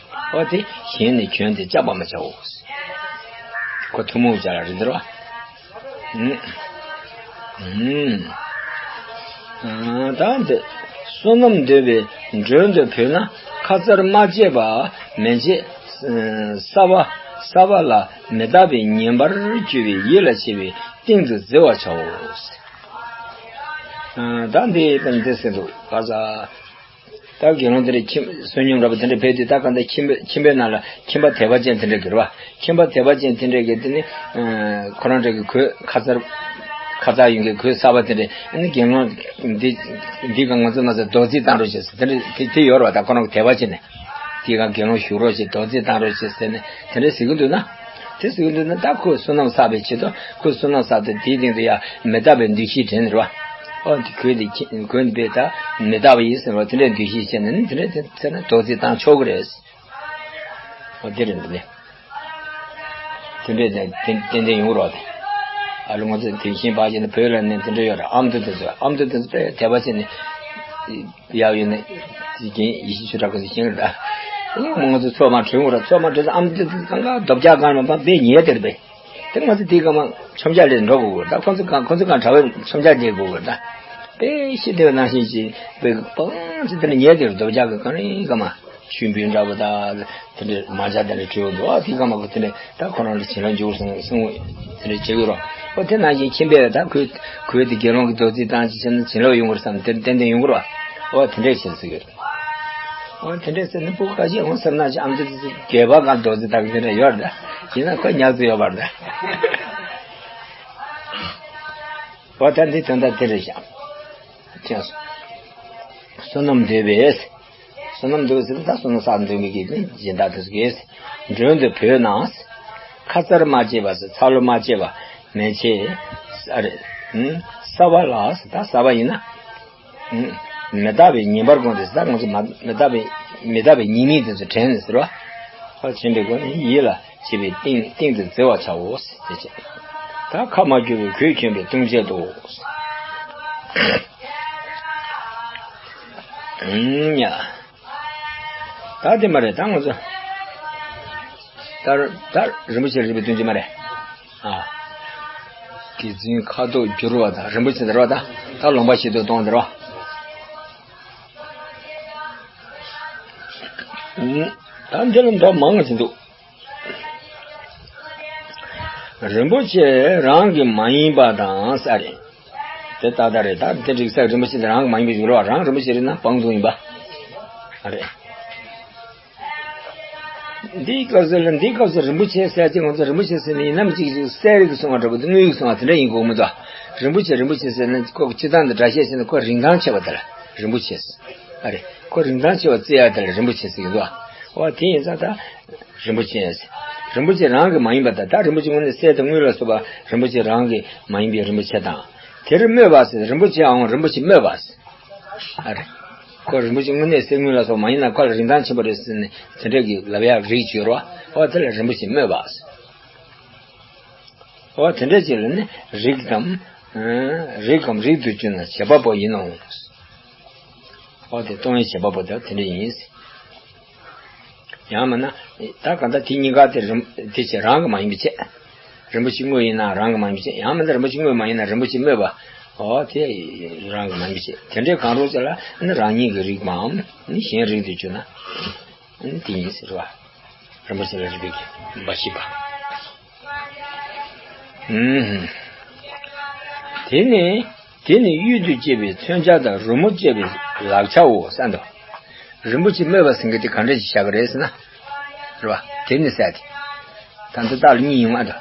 ཨོ་དེ་གཞན་ནས་གྱོན་ཏེ་བཅག་པར་མི་བྱའོ། ཁོ་ཐུན་མོང་བྱ་ལ་རེད་འདུག་ར། ཨུམ། ཨུམ། ཨ་ད་འདི་བསོད་ནམས་འདོད་པས་མགྲོན་དུ་བོས་ན་ཁ་རྩར་མ་བཅད་པ་མན་ཆད། ས་བ་ས་བ་ལ་མི་རྟག་པའི་ཉེས་པར་གྱུར་པའི་ཡིད་ལ་བྱེད་པའི་སྟེང་དུ་བརྫི་བར་བྱའོ། ཨ་ད་འདི་འདི་ཟེར་འདུག་ག་ས། ད་དགེ་སློང་དེ་འདྲ་ཁྱིམ་བསོད་སྙོམས་འདྲ་པོ་དེ་འདྲ་ཕེབས་དུས་ད་གང་ལྟར་ཁྱིམ་པའི་ཁྱིམ་པའི་ནང་ལ་ཁྱིམ་པ་དད་པ་ཅན་དེ་འདྲ་གི་རེད་བ། ཁྱིམ་པ་དད་པ་ཅན་དེ་འདྲ་གི་དེ་ནི་ཁོ་རང་འདྲ་གི་གོས་ཁ་ཚར་ཁ་ཚར་ཡོང་གི་གོས་གསར་པ་དེ་འདྲ་ཨ་ནི་དགེ་སློང་འདི་འདི་ག་ང་ཚོ་ང་ཚོ་རྡོག་རྫིས་བཏང་རོགས་བྱེད་ཟེར་དེ་འདྲ་དེ་དེ་ཡོད་རེད་བ། ད་ཁོ་རང་གི་དད་པ་ཅན་ནི་དེ་ག་དགེ་སློང་བཞུགས་རོགས་བྱེད་རྡོག་རྫིས་བཏང་རོགས་བྱེད་ཟེར་ནས་དེ་འདྲ་ཟེར་གི་འདུག་ན། དེ་ཟེར་གི་འདུག་ན་ད་ཁོས་བསོད་ནམས་བསགས་པའི་ཆེད་དུ་ཁོས་བསོད་ནམས་བསགས་ཏེ་དེའི་སྟེང་དུ་ཡང་མི་རྟག་པའི་འདུ་ཤེས་དྲན་ནས་རེད་བ། ཨོ་དེ་གོས་དེ་ཁྱི་གོས་འདི་བས་ད་མི་རྟག་པ་ཡིན་ཟེར་བ་དེ་འདྲའི་འདུ་ཤེས་བྱས་ནས་ནི་དེ་འདྲའི་དེ་ཚེ་ན་རྡོག་རྫིས་བཏང་ཆོག་གི་རེད། ཨོ་དེ་རེད་འདི་ནི། དེ་འདྲའི་དེ་ཏན་ཏན་ཡོང་གི་རེད་བ། དེ་ཨ་ལོ་ང་ཚོ་དེ་བཞིན་པ་བྱས་ནས་བོད་ལ་ནི་དེ་འདྲ་ཡོད་རེད། ཨ་མདོ་དེ་ཚོ་ཨ་མདོ་དེ་ཚོ་དཔེ་དད་པ་བྱས་ནས། ཡག་ཡོད་ནས་དེ་རྒན་ཡེ་ཤེས་ཆོས་གྲགས་ཀྱིས་ཤེས་ཀྱི་རེད། ཨེ་མོ་ང་ཚོ་ཚོགས་མ་གྲོལ་འོང་ར་ཚོགས་མ་གྲོལ་ཚེ་ཨམ་ཙི་ཙི་གང་ག་རྡོ་བརྒྱ་གང་མ་པ་དཔེ་ཉེ་དེར་པས། དེ་ང་ཚོ་དེའི་སྐར་མ་མཆོང་བརྒྱ་ལས་འགྲོ་དགོས་གི་རེད། ད་ཁོ་ཚོ་གང་ཁོ་ཚོ་གང་གྲྭ་བའི་མཆོང་བརྒྱ་རྒྱག་དགོས་གི་རེད། ད་དཔེ་ཤི་དེ་བ་ནང་བཞིན་གྱི་དཔེ་སྤང་ཙི་དེ་ནས་ཉེ་དེར་རྡོ་བརྒྱ་གི་གང་རིང་སྐར་མ། ཆུ་འབུད་འདྲ་པོ་དང་། དེ་འདྲའི་མ་ཇ་དེ་འདྲ་བྲིས་འདུག་ཨ་དེ་ག་མ་གོ་དེ་འདྲའི་ད་ཁོ་རང་ལ་བྱིན་རླབས་འཇུག་སོང་སོང་དེ་འདྲའི་བྱེད་ཀྱི་རོ། ཨོ་དེ་ནང་བཞིན་ཁྱིམ་པས་ད་ཁོས་ཁོས་དེ་དགེ་སློང་གི་རྡོག་རྫིས་བཏང་ཅི་བྱས་ན་བྱིན་རླབས་ཡོང་གི་རེད་བསམ་དེ་ཏན་ཏན་ཡོང་གི་རོ། ཨོ་དེ་འདྲའི་བྱེད་ཟེར་གི་རེད། ཨོ་དེ་འདྲའི་ཟེར་ནི་སྤུ་གུ་ཁ་ཤས་འོང་ཟེར་ན་ཅི་ཨམ་ཙི་ཙི་ཙི་སྒལ་པ་གང་རྡོག་རྫིས་བཏང་གི་དེ་འདྲ་ཡོད་རེད། ཡིན་ན་ཁོ་ཉག་ཙི་ཡོད་པ་རེད། ཨོ་ད་འདི་དོན་དག་དེ་རེད་ཤག་ཅེས་སོ། བསོད་ནམས་འདོད་པས། བསོད་ནམས་འདོད་ཟེར་ན་ད་བསོད་ནམས་བསགས་འདོད་མི་གི་ནི་སྦྱིན་བདག་དེ་ཚོ་གིས། མགྲོན་དུ་བོས་ན། ཁ་རྩར་མ་བཅད་པ་ཟེར་ཚ་ལུ་མ་བཅད་པ་མན་ཆད། ཨ་རེ། ས་བ་ལ་ཟེར་ད་ས་བ་ཡིན་ན། མི་རྟག་པའི་ཉེས་པར་དགོངས་ཏེ་ཟེར་ད་ང་ཚོ་མ་མི་རྟག་པའི་མི་རྟག་པའི་ཉེས་དམིགས་དེ་ཚོ་དྲན་ནས་ཟེར་བ། ཁ་ཆེན་པོའི་སྒོ་ནས་ཡིད་ལ་བྱེད་པའི་སྟེང་སྟེང་དུ་བརྫི་བར་བྱའོ་ཟེར་བྱས། ད་ཁ་མ་སྐྱུར་བའི་གོས་གྱོན་པའི་ལྟུང་བྱེད་དོ། ཨུམ་ཉ། ད་དེ་མ་རེད་ད་ང་ཚོ། ད་ད་རིན་པོ་ཆེ་རིག་པའི་ལྟུང་བྱེད་མ་རེད། ཨ། དགེ་འདུན་ཁ་དོག་བསྒྱུར་བ་དང་རིན་པོ་ཆེ་འདྲ་བ་དང་ད་ལོངས་པ་ཞེ་དྲག་གཏོང་འདྲ་བ། ཨུམ། ད་འདི་ལ་མདོ་མང་ང་ཞིག་འདུག་རིན་པོ་ཆེ་རང་གི་མ་ཡིན་པ་དང་ས་རེད། དེ་ཏག་ཏག་རེད་ད་དེ་འགྲིག་ས་རིན་པོ་ཆེ་དེ་རང་གི་མ་ཡིན་པའི་ཡུལ་བ་རང་རིན་པོ་ཆེ་རེད་ན་བང་དུ་ཡིན་པ། ཨ་རེད། འདིའི་སྐབས་སུ་ལ་འདིའི་སྐབས་སུ་རིན་པོ་ཆེ་ཟེར་གྱི་ང་ཚོ་རིན་པོ་ཆེ་ཟེར་ནས་ཡིན་ནམ་ཅིག་ཅིག་གསེར་གྱི་སོང་བ་འདྲ་པོ་དེ་དངུལ་གྱི་སོང་བ་དེ་འདྲ་ཡིན་དགོས་མི་འདུག་རིན་པོ་ཆེ་རིན་པོ་ཆེ་ཟེར་ན་ཁོ་སྤྱི་བཏང་དུ་སྒྲ་བཤད་བྱས་ན་ཁོ་རིན་ཐང་ཆེ་བ་དེ་ལ་རིན་པོ་ཆེ་ཟེར། ཨ་རེད་ཁོ་རིན་ཐང་ཆེ་བ་བརྩི་ཡ་དེ་ལ་རིན་པོ་ཆེ་ཟེར་གྱི་འདུག་འོ་དེ་ཡིན་ཙང་ད་རིན་པོ་ཆེ། རིན་པོ་ཆེ་རང་གི་མ་ཡིན་པ་དང་ད་རིན་པོ་ཆེ་དངོས་གནས་གསེར་དང་དངུལ་ལ་སོགས་པ་རིན་པོ་ཆེ་རང་གི་མ་ཡིན་པའི་རིན་པོ་ཆེ་དང་། དེར་སྨོད་པ་ཟེར་རིན་པོ་ཆེའང་རིན་པོ་ཆེ་སྨོད་པ་ཟེར། ཨ་རེ། ཁོ་རིན་པོ་ཆེ་དངོས་གནས་གསེར་དངུལ་ལ་སོགས་མ་ཡིན་ན་ཁོ་ལ་རིན་ཐང་ཆེན་པོ་རེད་ཟེར་ནས་དེ་འདྲ་གི་ལབ་ཡག་རིགས་ཡོད་རེད་བ། འོ་དེ་ལ་རིན་པོ་ཆེ་སྨོད་པ་ཟེར། འོ་དེ་འདྲ་ཅིག་ལ་ནི་རིགས་གམ། རིགས་གམ་རིགས་དུ་གྱུར་ན་བྱེད་པ་པོ་ཡིན་ནོ། འོ་དེ་སྟོང་ཉིད་བྱེད་པ་པོ་དེ་དེ་འདྲ་ཡིན། ཡང་མིན་ན། ད་གང་ལྟར་དེ་གཉིས་ཀ་དེ་རིན་དེ་ཆེ་རང་གི་མ་ཡིན་པའི་ཆེད། རིན་པོ་ཆེ་དངུལ་ཡིན་ན་རང་གི་མ་ཡིན་པའི་ཆེད་ཡང་མིན་ན་རིན་པོ་ཆེ་དངུལ་མ་ཡིན་ན་རིན་པོ་ཆེ་སྨོད་པ། འོ་དེ་རང་གི་མ་ཡིན་པའི་ཆེད་དེ་འདྲའི་གང་རུང་ཅིག་ལ་ནི་རང་ཉིད་ཀྱི་རིགས་མའམ་ནི་གཞན་རིགས་དུ་གྱུར་ན། ནི་དེ་ཡིན་ཟེར་བ། རིན་པོ་ཆེ་ལ་རིགས་པའི་འབའ་ཞིག་པ། ཨུམ། དེ་ནི་དེ་ནི་གཡུལ་དུ་སྐྱེས་པའི་མཚོན་ཆ་དང་རོལ་མོ་བཅས་པའི་ལག་ཆའོ་ས་འདུག་རིན་པོ་ཆེ་སྨོད་པ་ཟེར་མཁན་དེ་ག་འདྲ་ཞིག་བཞག་གི་རེད་ཟེར་ན། རེད་བ། དེ་ནི་ཟེར་ཏེ། ད་འདི་དག་ལ་གཉིས་ཡོང་ང་འདུག་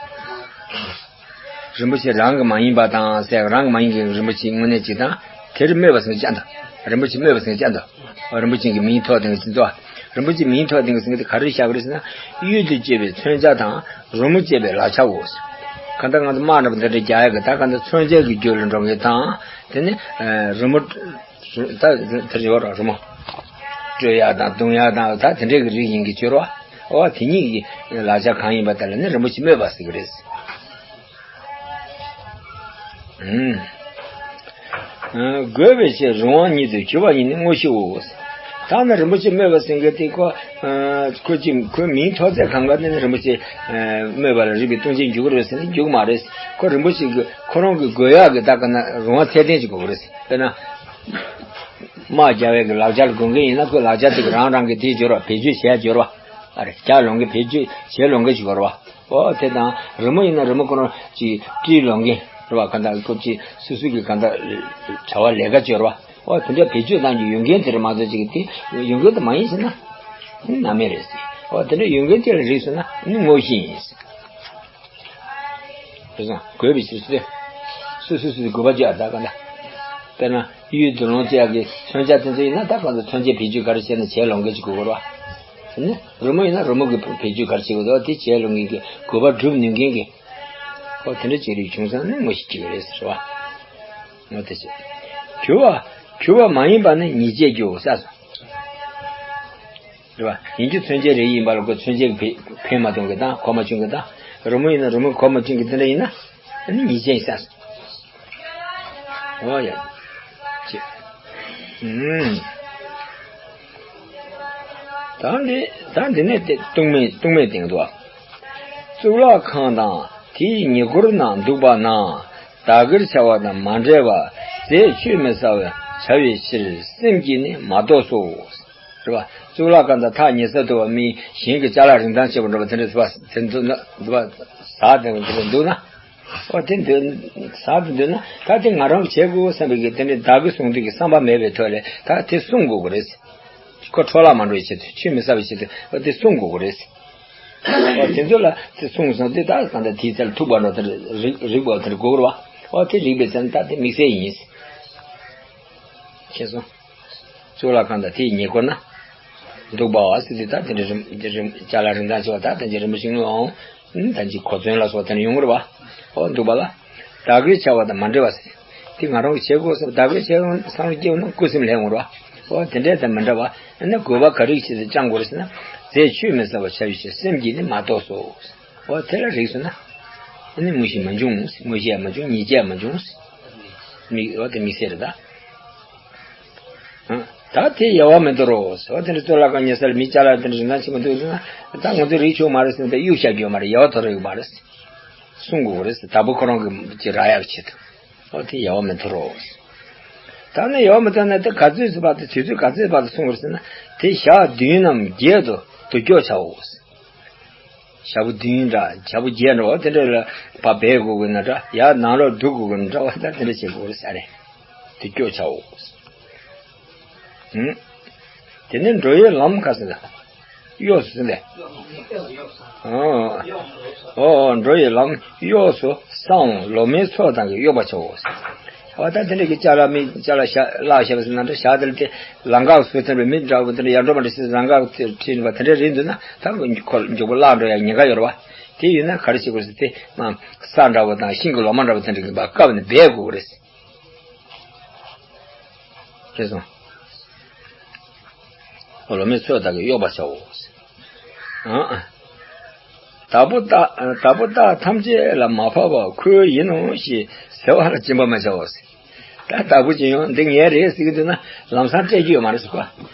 རིན་པོ་ཆེ་རང་གི་མ་ཡིན་པ་དང་ཟེར་རང་གི་མ་ཡིན་མཁན་གྱི་རིན་པོ་ཆེ་དངོས་གནས་གཅིག་དང་། དེར་སྨོད་པ་ཟེར་མཁན་ཅང་དང་། རིན་པོ་ཆེ་སྨོད་པ་ཟེར་མཁན་ཅང་དང་། རིན་པོ་ཆེ་གི་མིང་ཐོགས་དེ་གི་ཅི་འདུག་རིན་པོ་ཆེ་མིང་ཐོགས་དེ་གི་ཟེར་མཁན་དེ་ག་རེ་བཞག་གི་རེད་ཟེར་ན། གཡུལ་དུ་སྐྱེས་པའི་མཚོན་ཆ་དང་རོལ་མོ་བཅས་པའི་ལག་ཆའོ། གང་ལྟར་ང་ཚོ་དམག་འདྲ་པོ་འདི་འདྲ་རྒྱག་ཡག་གི་ད་གང་ལྟར་མཚོན་ཆའི་གི་རྒྱུད་ལ་འགྲོ་མཁན་དང་། དེ་ནི་རོལ་མོ། ད་དེར་ཡོད་རོགས་རོལ་མོ། དཀྲོལ་ཡག་དང་བརྡུང་ཡག་དང་ད་དེ་འདྲའི་གི་རིགས་ཡིན་གྱི་ཅོ་རོ། འོ་དེ་གཉིས་ཀྱི་ལག་ཆ་གང་ཡིན་པ་དེ་ལ་ནི་རིན་པོ་ཆེ་སྨོད་པ་ཟེར་གི་རེད། ཨུམ། དགོས་པའི་ཕྱིར་རང་དབང་ཉིད་དུ་གྱུར་པ་ཡིན་ནི་དངོས་གཞིའོ། ད་ནི་རིན་པོ་ཆེ་སྨོད་པ་ཟེར་མཁན་དེ་ཁོ། ཁོ་ཅི་ཁོའི་མིང་ཐོགས་ཚད་གང་ག་ནི་རིན་པོ་ཆེ་སྨོད་པ་ལ་རིགས་པའི་སྟོང་ཆེན་འཇུག་གི་རེད་ཟེར་ན་འཇུག་མ་རེད། ཁོ་རིན་པོ་ཆེ་གི་ཁོ་རང་གི་དགོས་ཡག་གི་ད་ག་ན་རང་དབང་ཚད་ལྡན་ཅིག་དགོས་གི་རེད། དཔེར་ན། དམག་རྒྱག་ཡག་གི་ལག་ཆ་ལ་དགོས་མཁན་ཡིན་ན་ཁོའི་ལག་ཆ་དེ་གི་རང་རང་གི་དེའི་སྦྱོར་བ་བེད་སྤྱོད་བྱས་སྦྱོར་བ། ཨ་རེ་རྒྱག་ལོང་གི་བེད་སྤྱོད་བྱེད་ལོང་གི་ཞིག་དགོས་རེད་བ། ཨོ་དེ་དང་རི་མོ་ཡིན་ན་རི་མོ་ཁོ་རང་ཅིག་བྲིས་ལོང་གི་རེད་བ། གང་ལྟར་ཁོ་ཅིག་སོ་སོ་གི་གང་ལྟར་བྱ་བ་ལས་ཀ་སྦྱོར་བ། ཨོ་དེ་འདྲ་བེད་སྤྱོད་གཏང་རྒྱུ་ཡོད་མཁན་དེ་རེད་མ་གཏོགས་ཅིག་དེ་ཡོད་མཁན་དེ་མ་ཡིན་ཟེར་ན། ནི་རྣམ་སྨིན་རེད་ཟེར། ཨོ་དེ་འདྲ་ཡོད་མཁན་དེ་ལ་རིགས་སོང་ན་ནི་དངོས་གཞི་ཡིན་ཟེར། དེ་སོང་དགོས་པའི་ཕྱིར་ཟེར། སོ་སོ་སོ་སོའི་དགོས་པ་བརྗོད་ཨ་ད་ག་ན། དཔེར་ན་གཡུལ་དུ་ལོངས་སྤྱད་ཡག་གི་མཚོན་ཆ་དེ་ཚོ་ཡིན་ན་ད་གང་ཚོ་མཚོན་ཆའི་བེད་སྤྱོད་ག་རེ་བྱས་ན་བྱས་ལོང་གི་ཅིག་དགོས་དགོས་ར། དེ་ནི་རི་མོ་ཡིན་ན་རི་མོ་གི་བེད་སྤྱོད་ག་རེ་བྱེད་དགོས་དོ་དེ་བྱས་ལོང་གི་གི་དགོས་པ་སྒྲུབ་ནུས་མཁན་གི། ཨོ་དེ་འདྲ་ཅིག་རིགས་བྱུང་ཙང་ནི་དངོས་གཞི་གཅིག་རེད་ཟེར་བ། ཨོ་དེ་ཅི། གྱུར་པ། གྱུར་པ་མ་ཡིན་པ་ནི་ཉེས་བྱས་ཀྱིའོ་ས་སོ། རེད་བ། ཡིན་རྒྱུ་མཚོན་བྱེད་རེ་ཡིན་པ་ལ་ཁོ་མཚོན་བྱེད་ཀྱི་ཕན་མ་ཐོགས་མཁན་དང་གོ་མ་ཆོད་མཁན་དང་། རི་མོ་ཡིན་ན་རི་མོ་གོ་མ་ཆོད་མཁན་དེ་འདྲ་ཡིན་ན། ཨ་ནི་ཉེས་བྱས་ཡིན་ས། འོ་ཡ། ཅེས། ཨུམ། ད་འདི་ད་འདི་ནས་དེ་ལྟུང་མེད་ལྟུང་མེད་སྟེང་དུ། གཙུག་ལག་ཁང་དང་དེའི་ཉེ་འཁོར་ན་འདུག་པ་ན། བདག་གིར་བྱ་བ་དང་མ་འབྲེལ་བ། རྫས་ཆུད་མི་ཟ་བར་བྱ་བའི་ཕྱིར་སེམས་ཀྱིས་ནི་མ་གཏོགས་སོ། རེད་བ། གཙུག་ལག་ཁང་དང་ཐག་ཉེ་ས་འདུག་པ་མི་གཞན་གྱི་ཅ་ལག་རིན་ཐང་ཆེ་བ་འདྲ་བ་དེ་འདྲ་ཟ་བ་དེ་འདུག་ན་འདུག་པ་ཟ་དེ་འདྲ་འདུག་ན། ཨོ་དེ་འདོད་ཟ་དེ་འདོད་ན་ད་དེ་ང་རང་གི་བྱེད་དགོས་བསམ་པའི་གི་དེ་འདྲའི་བདག་གི་གསུང་འདོད་ཀྱི་བསམ་པ་མེད་པའི་ཐོག་ལས་ད་དེ་བསྲུང་དགོས་ཀྱི་རེད། ཁོ་འཕྲོ་བརླག་མ་འགྲོ་བའི་ཆེད་དུ་ཆུད་མི་ཟ་བའི་ཆེད་དུ་ཨོ་དེ་བསྲུང་དགོས་ཀྱི་རེད། ཨོ་དེ་ཚོ་ལ་དེ་བསྲུང་སོང་དེ་ད་གང་ལྟར་དེའི་རྩ་ལ་ཐུག་པ་འགྲོ་དེ་རིག་རིག་པ་དེ་དགོས་ཀྱི་རེད་བ། ཨོ་དེ་རིག་པའི་རྩ་ནས་ད་དེ་དམིགས་བསལ་ཡིན། ཤེས་སོང་། གཙུག་ལག་ཁང་དང་དེའི་ཉེ་འཁོར་ན། འདུག་པ་བ་ཟེར་དུས་ད་དེ་འདྲའི་རིམ་རིམ་ཅ་ལག་རིན་ཐང་ཆེ་བ་ད་དེ་འདྲའི་རིན་པོ་ཆེ་དངུལ་འོང་། ད་ཅིག་གོ་མཚོན་ལ་སོགས་དེ་འདྲ་ཡོང་གི་རེད་བ། ཨོ་འདུག་པ་ལ། བདག་གིར་བྱ་བ་དང་མ་འབྲེལ་བ་ཟེར། དེ་ང་རང་གི་བྱེད་དགོས་ཟེར་བདག་གིར་བྱེད་དགོས་བསམ་བློ་སྐྱེས་ན་ཀུན་སེམས་ལྷན་འོང་རེད་བ། ཨོ་དེ་འདྲ་དང་མི་འདྲ་བ། ཨ་ནི་དགོས་པ་ག་རེ་ཆེད་དུ་བཅང་དགོས་རེད་ཟེར་ན། རྫས་ཆུད་མི་ཟ་བར་བྱ་བའི་ཕྱིར་སེམས་ཀྱིས་ནི་མ་གཏོགས་སོ། ཨོ་དེ་ལ་རིགས་སོང་ན། ཨ་ནི་དངོས་གཞི་མ་བྱུང་། དངོས་གཞི་ཡང་མ་བྱུང་། ཉེས་བྱས་ཡང་མ་བྱུང་། དམིགས་ཨོ་དེ་དམིགས་བསལ་རེད་ད། ད་དེ་ཡལ་བར་མི་འདོར་རོ། ཟེར་བ་དེ་འདྲ་གཙུག་ལག་ཁང་ཉེ་སར་མི་ཅ་ལག་དེ་འདྲ་རིན་ཐང་ཆེན་པོ་འདུག་ཟེར་ན། ད་ང་ཚོ་རིག་ཆོག་མ་རེད་ཟེར་ན་ད་གཡུག་བཞག་རྒྱུ་ཡོད་མ་རེད། ཡལ་བར་འདོར་ཡོད་མ་རེད། བསྲུང་དགོས་རེད་ཟེར། བདག་པོ་ཁོ་རང་གི་ཅི་རག་ཡག་ཆེད་དུ། ཨོ་དེ་ཡལ་བར་མི་འདོར་རོ། ད་ནི་ཡལ་བར་མི་འདོར་ན་དེ་ག་ཚོད་ཙམ་བར་དུ་དུས་ཚོད་ག་ཚོད་བར་དུ་བསྲུང་དགོས་ཟེར་ན། དེ་ཞག་བདུན་ནམ་བརྒྱད་དུ་དུ་སྐྱོ་བྱའོ། ཞག་པོ་བདུན་འདྲ་ཞག་པོ་བརྒྱད་འདྲ་བ་དེ་འདྲ་ལ་ཕར་སྦས་དགོས་ཀྱི་ན་འདྲ། ཡར་ནང་ལོགས་འདུག་དགོས་ཀྱི་ན་འདྲ་བ་ད་དེ་འདྲ་བྱེད་དགོས་རེད་ས་རེད། དེ་སྐྱོ་ཆའོ། ཨུམ། དེ་ནས་འགྲོ་བའི་ལམ་ཁ་ཟེར་ན། གཡོས་སུ་ཟེར་ནས། ཨོ། ཨོ་འགྲོ་བའི་ལམ་གཡོས་སུ་སྲང་ལོ་མའི་ཚོགས་དང་གི་གཡོས་པ་ཆའོ། བ། ད་དེ་འདྲ་གི་ཅ་ལག་མི་ཅ་ལག་བཞག་བརླག་བཞག་པ་ཟེར་ན་འདྲ། ཞག་དེར་དེ་ལམ་ཁ་བཟོས་ཚར་བའི་མི་འདྲ་བོ་དེ་འདྲ་ཡར་འགྲོ་མ་འགྲོ་ཟེར་ལམ་ཁ་ཁྲིད་པ་དེ་འདྲ་རེད་འདུག་ན། ད་ཁོ་མགྱོགས་པོ་བརླག་འགྲོ་ཡ་ཉེན་ཁ་ཡོད་རེད་བ། དེ་ཡིན་ན་ག་རེ་བྱེད་དགོས་ཟེར་དེ་མ། ས་འདྲ་བོ་དང་ཤིང་གི་ལོ་མ་འདྲ་བོ་དེ་འདྲ་གི་བཀབ་ནས་སྦས་དགོས་རེད། རེད་སོང་། ལོ་མའི་ཚོད་དག་གིས་གཡོགས་པར་བྱའོ། ཨ། བདག་པོ་རྟགས་བདག་པོ་རྟགས་ཐམས་ཅད་ལ་མ་བབ་པ་ཁོའི་ཡིན་ནོ་ཞེས་ཟེར་བ་ལ་སྦྱིན་པ་མི་བྱའོ། ད་བདག་པོ་ཅིག་ཡོང་འདི་ངའི་རེད་ཟེར་གྱི་འདུག་ན་ལམ་སང་སྤྲད་རྒྱུ་ཡོད་མ་རེད་ཟེར་གོ།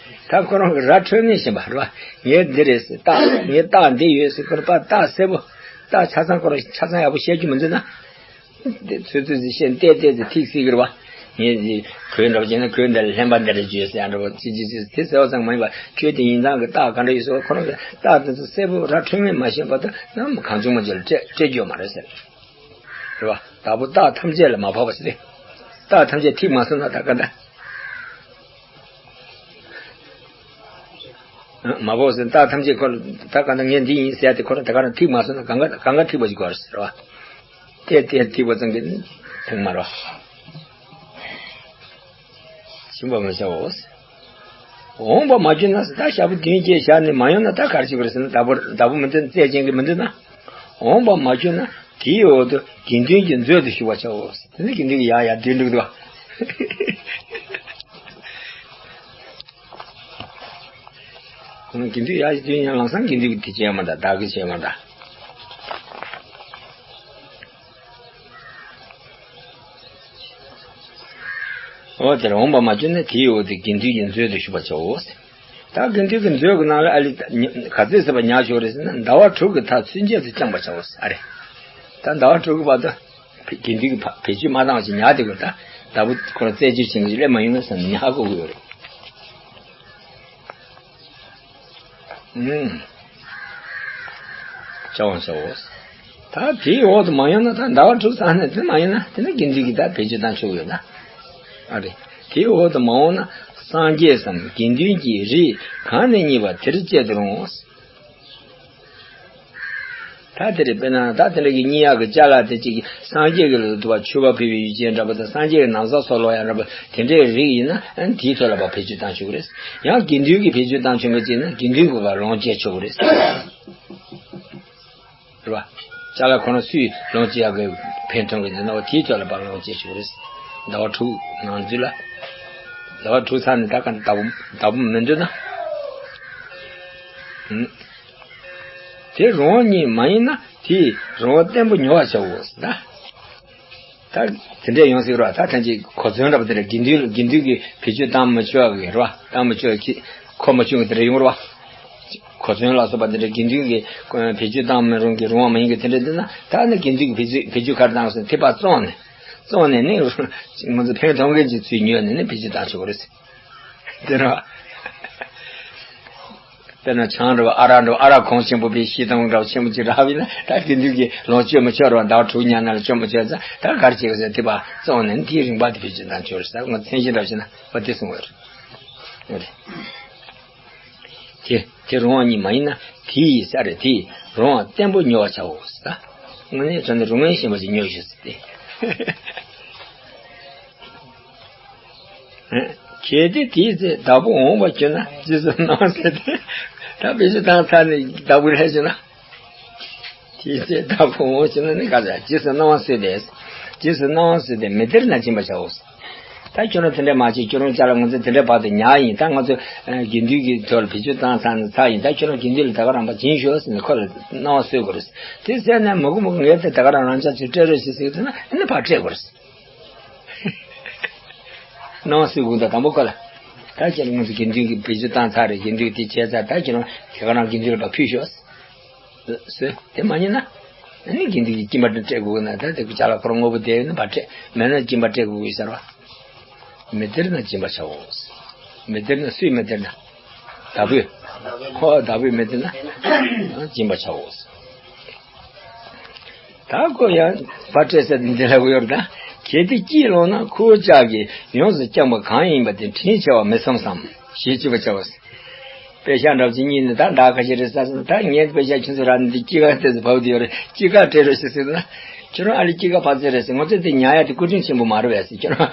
ད་ཁོ་རང་གི་ར་འཕྲོད་ངེས་བཞིན་པ་རེད་བ། ངའི་འདི་རེད་ཟེར་རྟགས་ངའི་རྟགས་འདི་ཡོད་ཟེར་ཁོ་རང་པ་རྟགས་གསལ་པོ། རྟགས་ཆ་ཚང་ཁོ་རང་ཆ་ཚང་ཡག་པོ་བཤད་རྒྱུ་མི་འདུག་ན། དེ་ཚོད་ཚོད་ཅིག་བཤད་བལྟས་བལྟས་ཚེ་ཐིག་སྲིད་ཀྱི་རེད་བ། ངས་ཀྱི་གོས་འདྲ་བ་བྱས་ན་གོས་འདི་ལ་ལྷན་པ་འདི་རེད་བརྗོད་ཟེར་ཡང་འདྲ་བ་ཅི་ཅི་ཅི་དེ་ཟེར་བ་ཙམ་མ་ཡིན་པ་ཁྱོད་དེ་ཡིན་ཙང་གི་རྟགས་ག་འདྲ་ཡོད་ཟེར་བ་ཁོ་རང་གི་རྟགས་དེ་ཚོ་གསལ་པོ་ར་འཕྲོད་ངེས་མ་ཤེས་པ་དང་ནམ་གང་བྱུང་མ་བྱུང་ལ་སྤྲད་སྤྲད་རྒྱུ་ཡོད་མ་རེད་ཟེར། རེད་བ། བདག་པོ་རྟགས་ཐམས་ཅད་ལ་མ་བབ་པ་ཟེར་ཏེ། རྟགས་ཐམས་ཅད་ཐིག་མ་སོང་ན་ད་ག་འདྲ། མ་བབ་ཟེར་རྟགས་ཐམས་ཅད་ཁོ་ལ་ད་ག་འདྲ་ངས་འདི་ཡིན་ཟེར་ཏེ་ཁོ་རང་ད་ག་རང་ཐིག་མ་སོང་ན་གང་ག་གང་ག་ཐིག་པ་ཞིག་དགོས་རེད་ཟེར་བ། ཏེ་ཏེ་ཐིག་པ་ཙམ་གྱིས་ཐེངས་མ་རོ། ཞིམ་པ་མི་བྱའོ། འོངས་པ་མ་གྱུར་ན་ཟེར་ད་ཞག་པོ་བདུན་བརྒྱད་བཞག་ནས་མ་ཡོང་ན་ད་ག་རེ་བྱེད་དགོས་རེད་ཟེར་ན་བདག་པོ་བདག་པོ་མི་འདུག་རྩད་ཅན་གྱི་མི་འདུག་ན། འོངས་པ་མ་གྱུར་ན་དེའི་འོག་ཏུ་དགེ་འདུན་གྱི་མཛོད་དུ་ཞུགས་པར་བྱའོ། དེ་ནི་དགེ་འདུན་གྱི་ཡང་ཡང་འདུན་འདུག་ཏོ། དགེ་འདུན་ཡང་འདུན་ཡང་ལམ་སང་དགེ་འདུན་གྱི་དེ་བྱས་མ་ད་བདག་གི་བྱས་མ་ད། འོ་དེར་འོངས་པ་མ་གྱུར་ན་དེའི་འོག་ཏུ་དགེ་འདུན་གྱི་མཛོད་དུ་ཞུགས་པར་བྱའོ། ད་དགེ་འདུན་གྱི་མཛོད་ཀྱི་ནང་ལ་ཨ་ལི་ག་ཚོད་ཟེར་བ་ཉར་ཆོག་རེད་ཟེར་ན་ཟླ་བ་དྲུག་གི་མཐར་ཚུན་ཆད་དུ་བཅངས་པར་བྱའོ། ཨ་རེ། ད་ཟླ་བ་དྲུག་གི་བར་དུ་དགེ་འདུན་གྱི་བེད་སྤྱོད་མ་བཏང་བ་ཞིག་ཉར་དེ་དགོས། ད་ཟླ་བོ་ཁོ་རང་རྩད་གཅོད་བྱེད་མཁན་ཞིག་སླེབས་མ་ཡོང་ན་བསམ་ནས་ཧ་གོ་གི་ཡོད་རེད། ཨུམ། བྱ་བ་བྱའོ། ད་དེའི་འོག་ཏུ་མ་ཡོང་ན་ད་ཟླ་བ་དྲུག་ཚང་ནས་དེ་མ་ཡོང་ན་དེ་ནི་དགེ་འདུན་གྱིས་ད་བེད་སྤྱོད་བཏང་ཆོག་ཡོད་ན། ཨ་རེ། དེའི་འོག་ཏུ་མ་འོང་ན་སངས་རྒྱས་སམ་དགེ་འདུན་གྱི་རིགས་གང་ནས་རྙེད་པ་དེར་སྤྱད་དུ་རུང་། ད་དེ་རེད། དཔེར་ན་ད་དེ་འདྲ་གི་སྙན་ངག་གི་ཅ་ལག་དེ་གཅིག་གིས་སངས་རྒྱས་ཀྱི་ལུགས་སུ་དུ་བ་མཆོད་པ་ཕུལ་བའི་ཡུལ་ཅན་འདྲ་པོ་དང་སངས་རྒྱས་ཀྱི་ན་བཟའ་སོགས་ལོ་ཡང་འདྲ་པོ་དེ་འདྲའི་རིགས་ཡིན་ན་དེའི་ཐོག་ལ་བ་བེད་སྤྱོད་བཏང་ཆོག་གི་རེད། ཡང་དགེ་འདུན་གྱིས་བེད་སྤྱོད་བཏང་ཆོག་གི་ཅིག་ན་དགེ་འདུན་གྱིས་བ་ལོངས་སྤྱད་ཆོག་གི་རེད། རེད་བ། ཅ་ལག་ཁོ་ན་སུས་ལོངས་སྤྱད་ཡག་གི་ཕན་ཐོགས་ཀྱི་འདུག་ན་བ་དེའི་ཐོག་ལ་བ་ལོངས་སྤྱད་ཆོག་གི་རེད། ཟླ་བ་དྲུག་ནང་ཚུད་ལ། ཟླ་བ་དྲུག་ཚར་ནས་ད་ག་ནས་བདག་པོ་བདག་པོ་མི་འདུག་ན། ཨུམ། དེ་རུང་བ་ཉིད་མ་ཡིན་ན་དེས་རུང་བ་བརྟན་པོ་ཉོ་བར་བྱའོ། ད་ད་དེ་འདྲས་ཡོང་སྲིད་རོགས། ད་ཐམས་ཅད་གོ་མཚོན་འདྲ་པོ་དེ་འདྲ་དགེ་འདུན་དགེ་འདུན་གྱིས་བེད་སྤྱོད་བཏང་མི་ཆོག་གི་རེད་བ། བཏང་མི་ཆོག་གི་གོ་མ་ཆོད་གི་དེ་འདྲ་ཡོང་རེད་བ། གོ་མཚོན་ལ་སོགས་པ་དེ་འདྲ་དགེ་འདུན་གྱིས་བེད་སྤྱོད་བཏང་མི་རུང་གི་རུང་བ་མ་ཡིན་གི་དེ་འདྲ་འདུག་ན་ད་ནི་དགེ་འདུན་གྱིས་བེད་སྤྱོད་བེད་སྤྱོད་ག་རེ་བཏང་སོང་དེ་ཕར་བཙོང་ནས་བཙོང་ནས་ནི་ང་ཚོ་ཕན་ཐོགས་མཁན་གྱི་ཚུལ་ཉོས་ནས་ནི་བེད་སྤྱོད་བཏང་ཆོག་གི་རེད། དེ་རེད་བ། དཔེར་ན་ཆང་འདྲ་བ་ཨ་རག་འདྲ་བ་ཨ་རག་གོང་ཆེན་པོ་པའི་བཞི་སྟོང་འདྲ་བ་ཆེན་པོ་ཅིག་རག་པ་ཡིན་ན་ད་དགེ་འདུན་གྱིས་ལོངས་སྤྱོད་མི་ཆོག་རོགས། ཟླ་བ་དྲུག་ཉག་ན་ལ་སྤྱོད་མི་ཆོག་ཙང་ད་ག་རེ་བྱེད་དགོས་ཟེར་དེ་བ་བཙོང་ནས་དེའི་རིན་པ་དེ་བེད་སྤྱོད་བཏང་ཆོག་རེད་ཟེར། ང་མཚན་གཞི་འདྲ་བ་བྱས་ན་བ་དེ་གསུང་བ་རེད། དེ་དེ་རུང་བ་ཉིད་མ་ཡིན་ན་དེ་ཡི་ས་རེད། དེ་རུང་བ་བརྟན་པོ་ཉོ་བར་བྱའོ་ཟེར། ད་དངོས་གནས་དྲང་ནས་རུང་བའི་ཞེན་པ་ཅིག་ཉོ་ཞུ་ཟེར་ཏེ། གལ་ཏེ་དེའི་ཚེ་བདག་པོ་འོངས་པར་གྱུར་ན་རྗེས་སུ་གནང་བ་ཟེར་ཏེ། ད་བེད་སྤྱོད་བཏང་ཚར་ནས་བདག་པོ་ལྷས་བྱུང་ན། དེའི་ཚེ་བདག་པོ་འོངས་བྱུང་ན་ནི་ག་ཟེར་རྗེས་སུ་གནང་བ་ཟེར་ཏེ། རྗེས་སུ་གནང་བ་ཟེར་ཏེ་མི་སྟེར་ན་སྦྱིན་པར་བྱའོ། ད་ཁྱོད་རང་དེ་འདྲ་མ་བྱེད། ཁྱོད་རང་ཅ་ལག་ང་ཚོ་དེ་འདྲ་བར་དུ་ཉར་ཡིན། ད་ང་ཚོ་དགེ་འདུན་གྱི་ཐོག་ལ་བེད་སྤྱོད་བཏང་ཚར་ནས་ཚར་ཡིན། ད་ཁྱོད་རང་དགེ་འདུན་ལ་ད་ག་རང་པ་སྦྱིན་ཤོག་ཟེར་ནས་ཁོ་ལ་གནང་བ་སྩོལ་དགོས་རེད། དེ་ཟེར་ནས་མི་དགོས་མི་དགོས་ངས་དེ་ད་ག་རང་རང་ཅག་ཚོས་སྤྲད་རོགས་ཞེས་ཟེར་ཟེར་ན་ཨ་ནི་ཕར་སྤྲད་དགོས་རེད། གནང་བ་སྩོལ་དགོས། ད་དང་པོ་ཁོ་ལ། ད་ཁྱེད་ལ་ང་ཚོ་དགེ་འདུན་གྱི་བེད་སྤྱོད་བཏང་ཚར་རེད། དགེ་འདུན་དེ་བྱས་ཚར། ད་ཁྱེད་རང་དེ་ག་རང་དགེ་འདུན་ལ་ཕར་ཕུལ་ཤོག་ཟེར། དེ་མ་ཉན་ན། ཨ་ནི་དགེ་འདུན་གྱི་སྦྱིན་པ་སྤྲད་དགོས་ན་ད་དེ་ཅ་ལག་ཁོ་རང་དངོས་པོ་དེ་ནི་ཕར་སྤྲད། མེད་ན་སྦྱིན་པ་སྤྲད་དགོས་ཟེར་བ། མི་སྟེར་ན་སྦྱིན་པར་བྱའོ། མི་སྟེར་ན་སུས་མི་སྟེར་ན། བདག་པོས། ཁོ་བདག་པོས་མི་སྟེར་ན། སྦྱིན་པར་བྱའོ། ད་ཁོ་ཡང་བ་སྤྲད་ས་འདི་ལ་གོ་ཡོད་ད། གལ་ཏེ་སྐྱིད་ལོངས་ན་ཁོ་བོ་ཅག་གིས་ཡོངས་སུ་བསྐྱངས་པ་གང་ཡིན་པ་དེ་དྲིན་ཆེ་བ་མི་བསམ་བསམ་ཞེས་ཅི་བ་བྱ་བ། པེ་ཤག་འདྲ་བ་ཅིག་རྙེད་ནས་ད་ད་ག་ཞིག་རེད་ཟེར་སོང་། ད་ངས་པེ་ཤག་ཁྱོད་ཚོ་རག་ནས་འདི་སྐྱིད་ཁ་ཏོག་ཙམ་བབས་བསྡད་ཡོད་རེད། སྐྱིད་ཁ་སྤྲད་རོགས་ཞེས་ཟེར་ན། ཁྱོད་རང་ཨ་ལི་སྐྱེས་སྐར་ཕར་ཚད་རེད་ཟེར། ང་ཚོས་དེ་ཉར་ཡ་དེ་བཀའ་དྲིན་ཆེན་པོ་མ་རེད་པས་ཟེར། ཁྱོད་རང་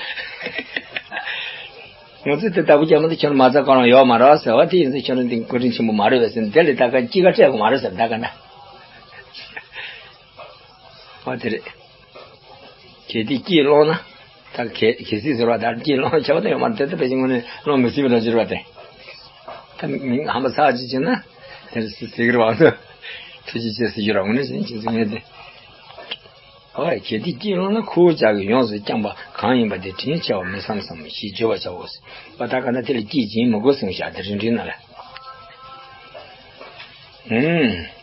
ང་ཚོས་དེ་ལྟ་བུ་རྒྱག་མ་ཐུབ། ཁྱོད་རང་མ་རྩ་གང་རང་ཡོད་མ་རེད་ཟེར་བ་དེ་ཡིན་ཙང་། ཁྱོད་རང་དེ་བཀའ་དྲིན་ཆེན་པོ་མ་རེད་པས་ཟེར། དེ་ལས་ད་ག་སྐྱེས་སྐར་སྤྲད་དགོས་མ་རེད་ཟེར། ད་ག་ན་བ་དེ་རེད། གལ་ཏེ་སྐྱིད་སློང་ན། ད་གལ་གལ་སྲིད་ཟེར་བ་དང་། སྐྱིད་སློང་བྱ་བ་དེ་ཡོད་མ་རེད། དེ་ལྟ་བུ་ཞིག་དངོས་གནས་སློང་མི་སྲིད་པ་འདྲ་ཅིག་རེད་པ་དེ། ད་མི་ཧམ་པ་ཚ་ཅིག་བྱས་ན་དེར་ཟེར་གི་རེད་པ། ཐུགས་རྗེ་ཆེ་ཟེར་རྒྱུ་རེད། དངོས་གནས་བྱས་ན་ཁྱེད་ཚོ་ངས་དེ། ཨོ་ཡ། གལ་ཏེ་སྐྱིད་སློང་ན། ཁུ་བོ་ལྕགས་ཀྱིས་ཡོངས་སུ་བསྐྱངས་པ་གང་ཡིན་པ་དེ། དྲིན་ཆེ་བ་མི་བསམ་བསམ་ཞེས་བརྗོད་པར་བྱའོ་ཟེར་བ། ད་ག་ན་དེ་ལ་སྐྱིད་སྦྱིན་མི་དགོས་གསུངས་ཤག་དེ་རིང་འདྲི་ན་ལ། ཨུམ།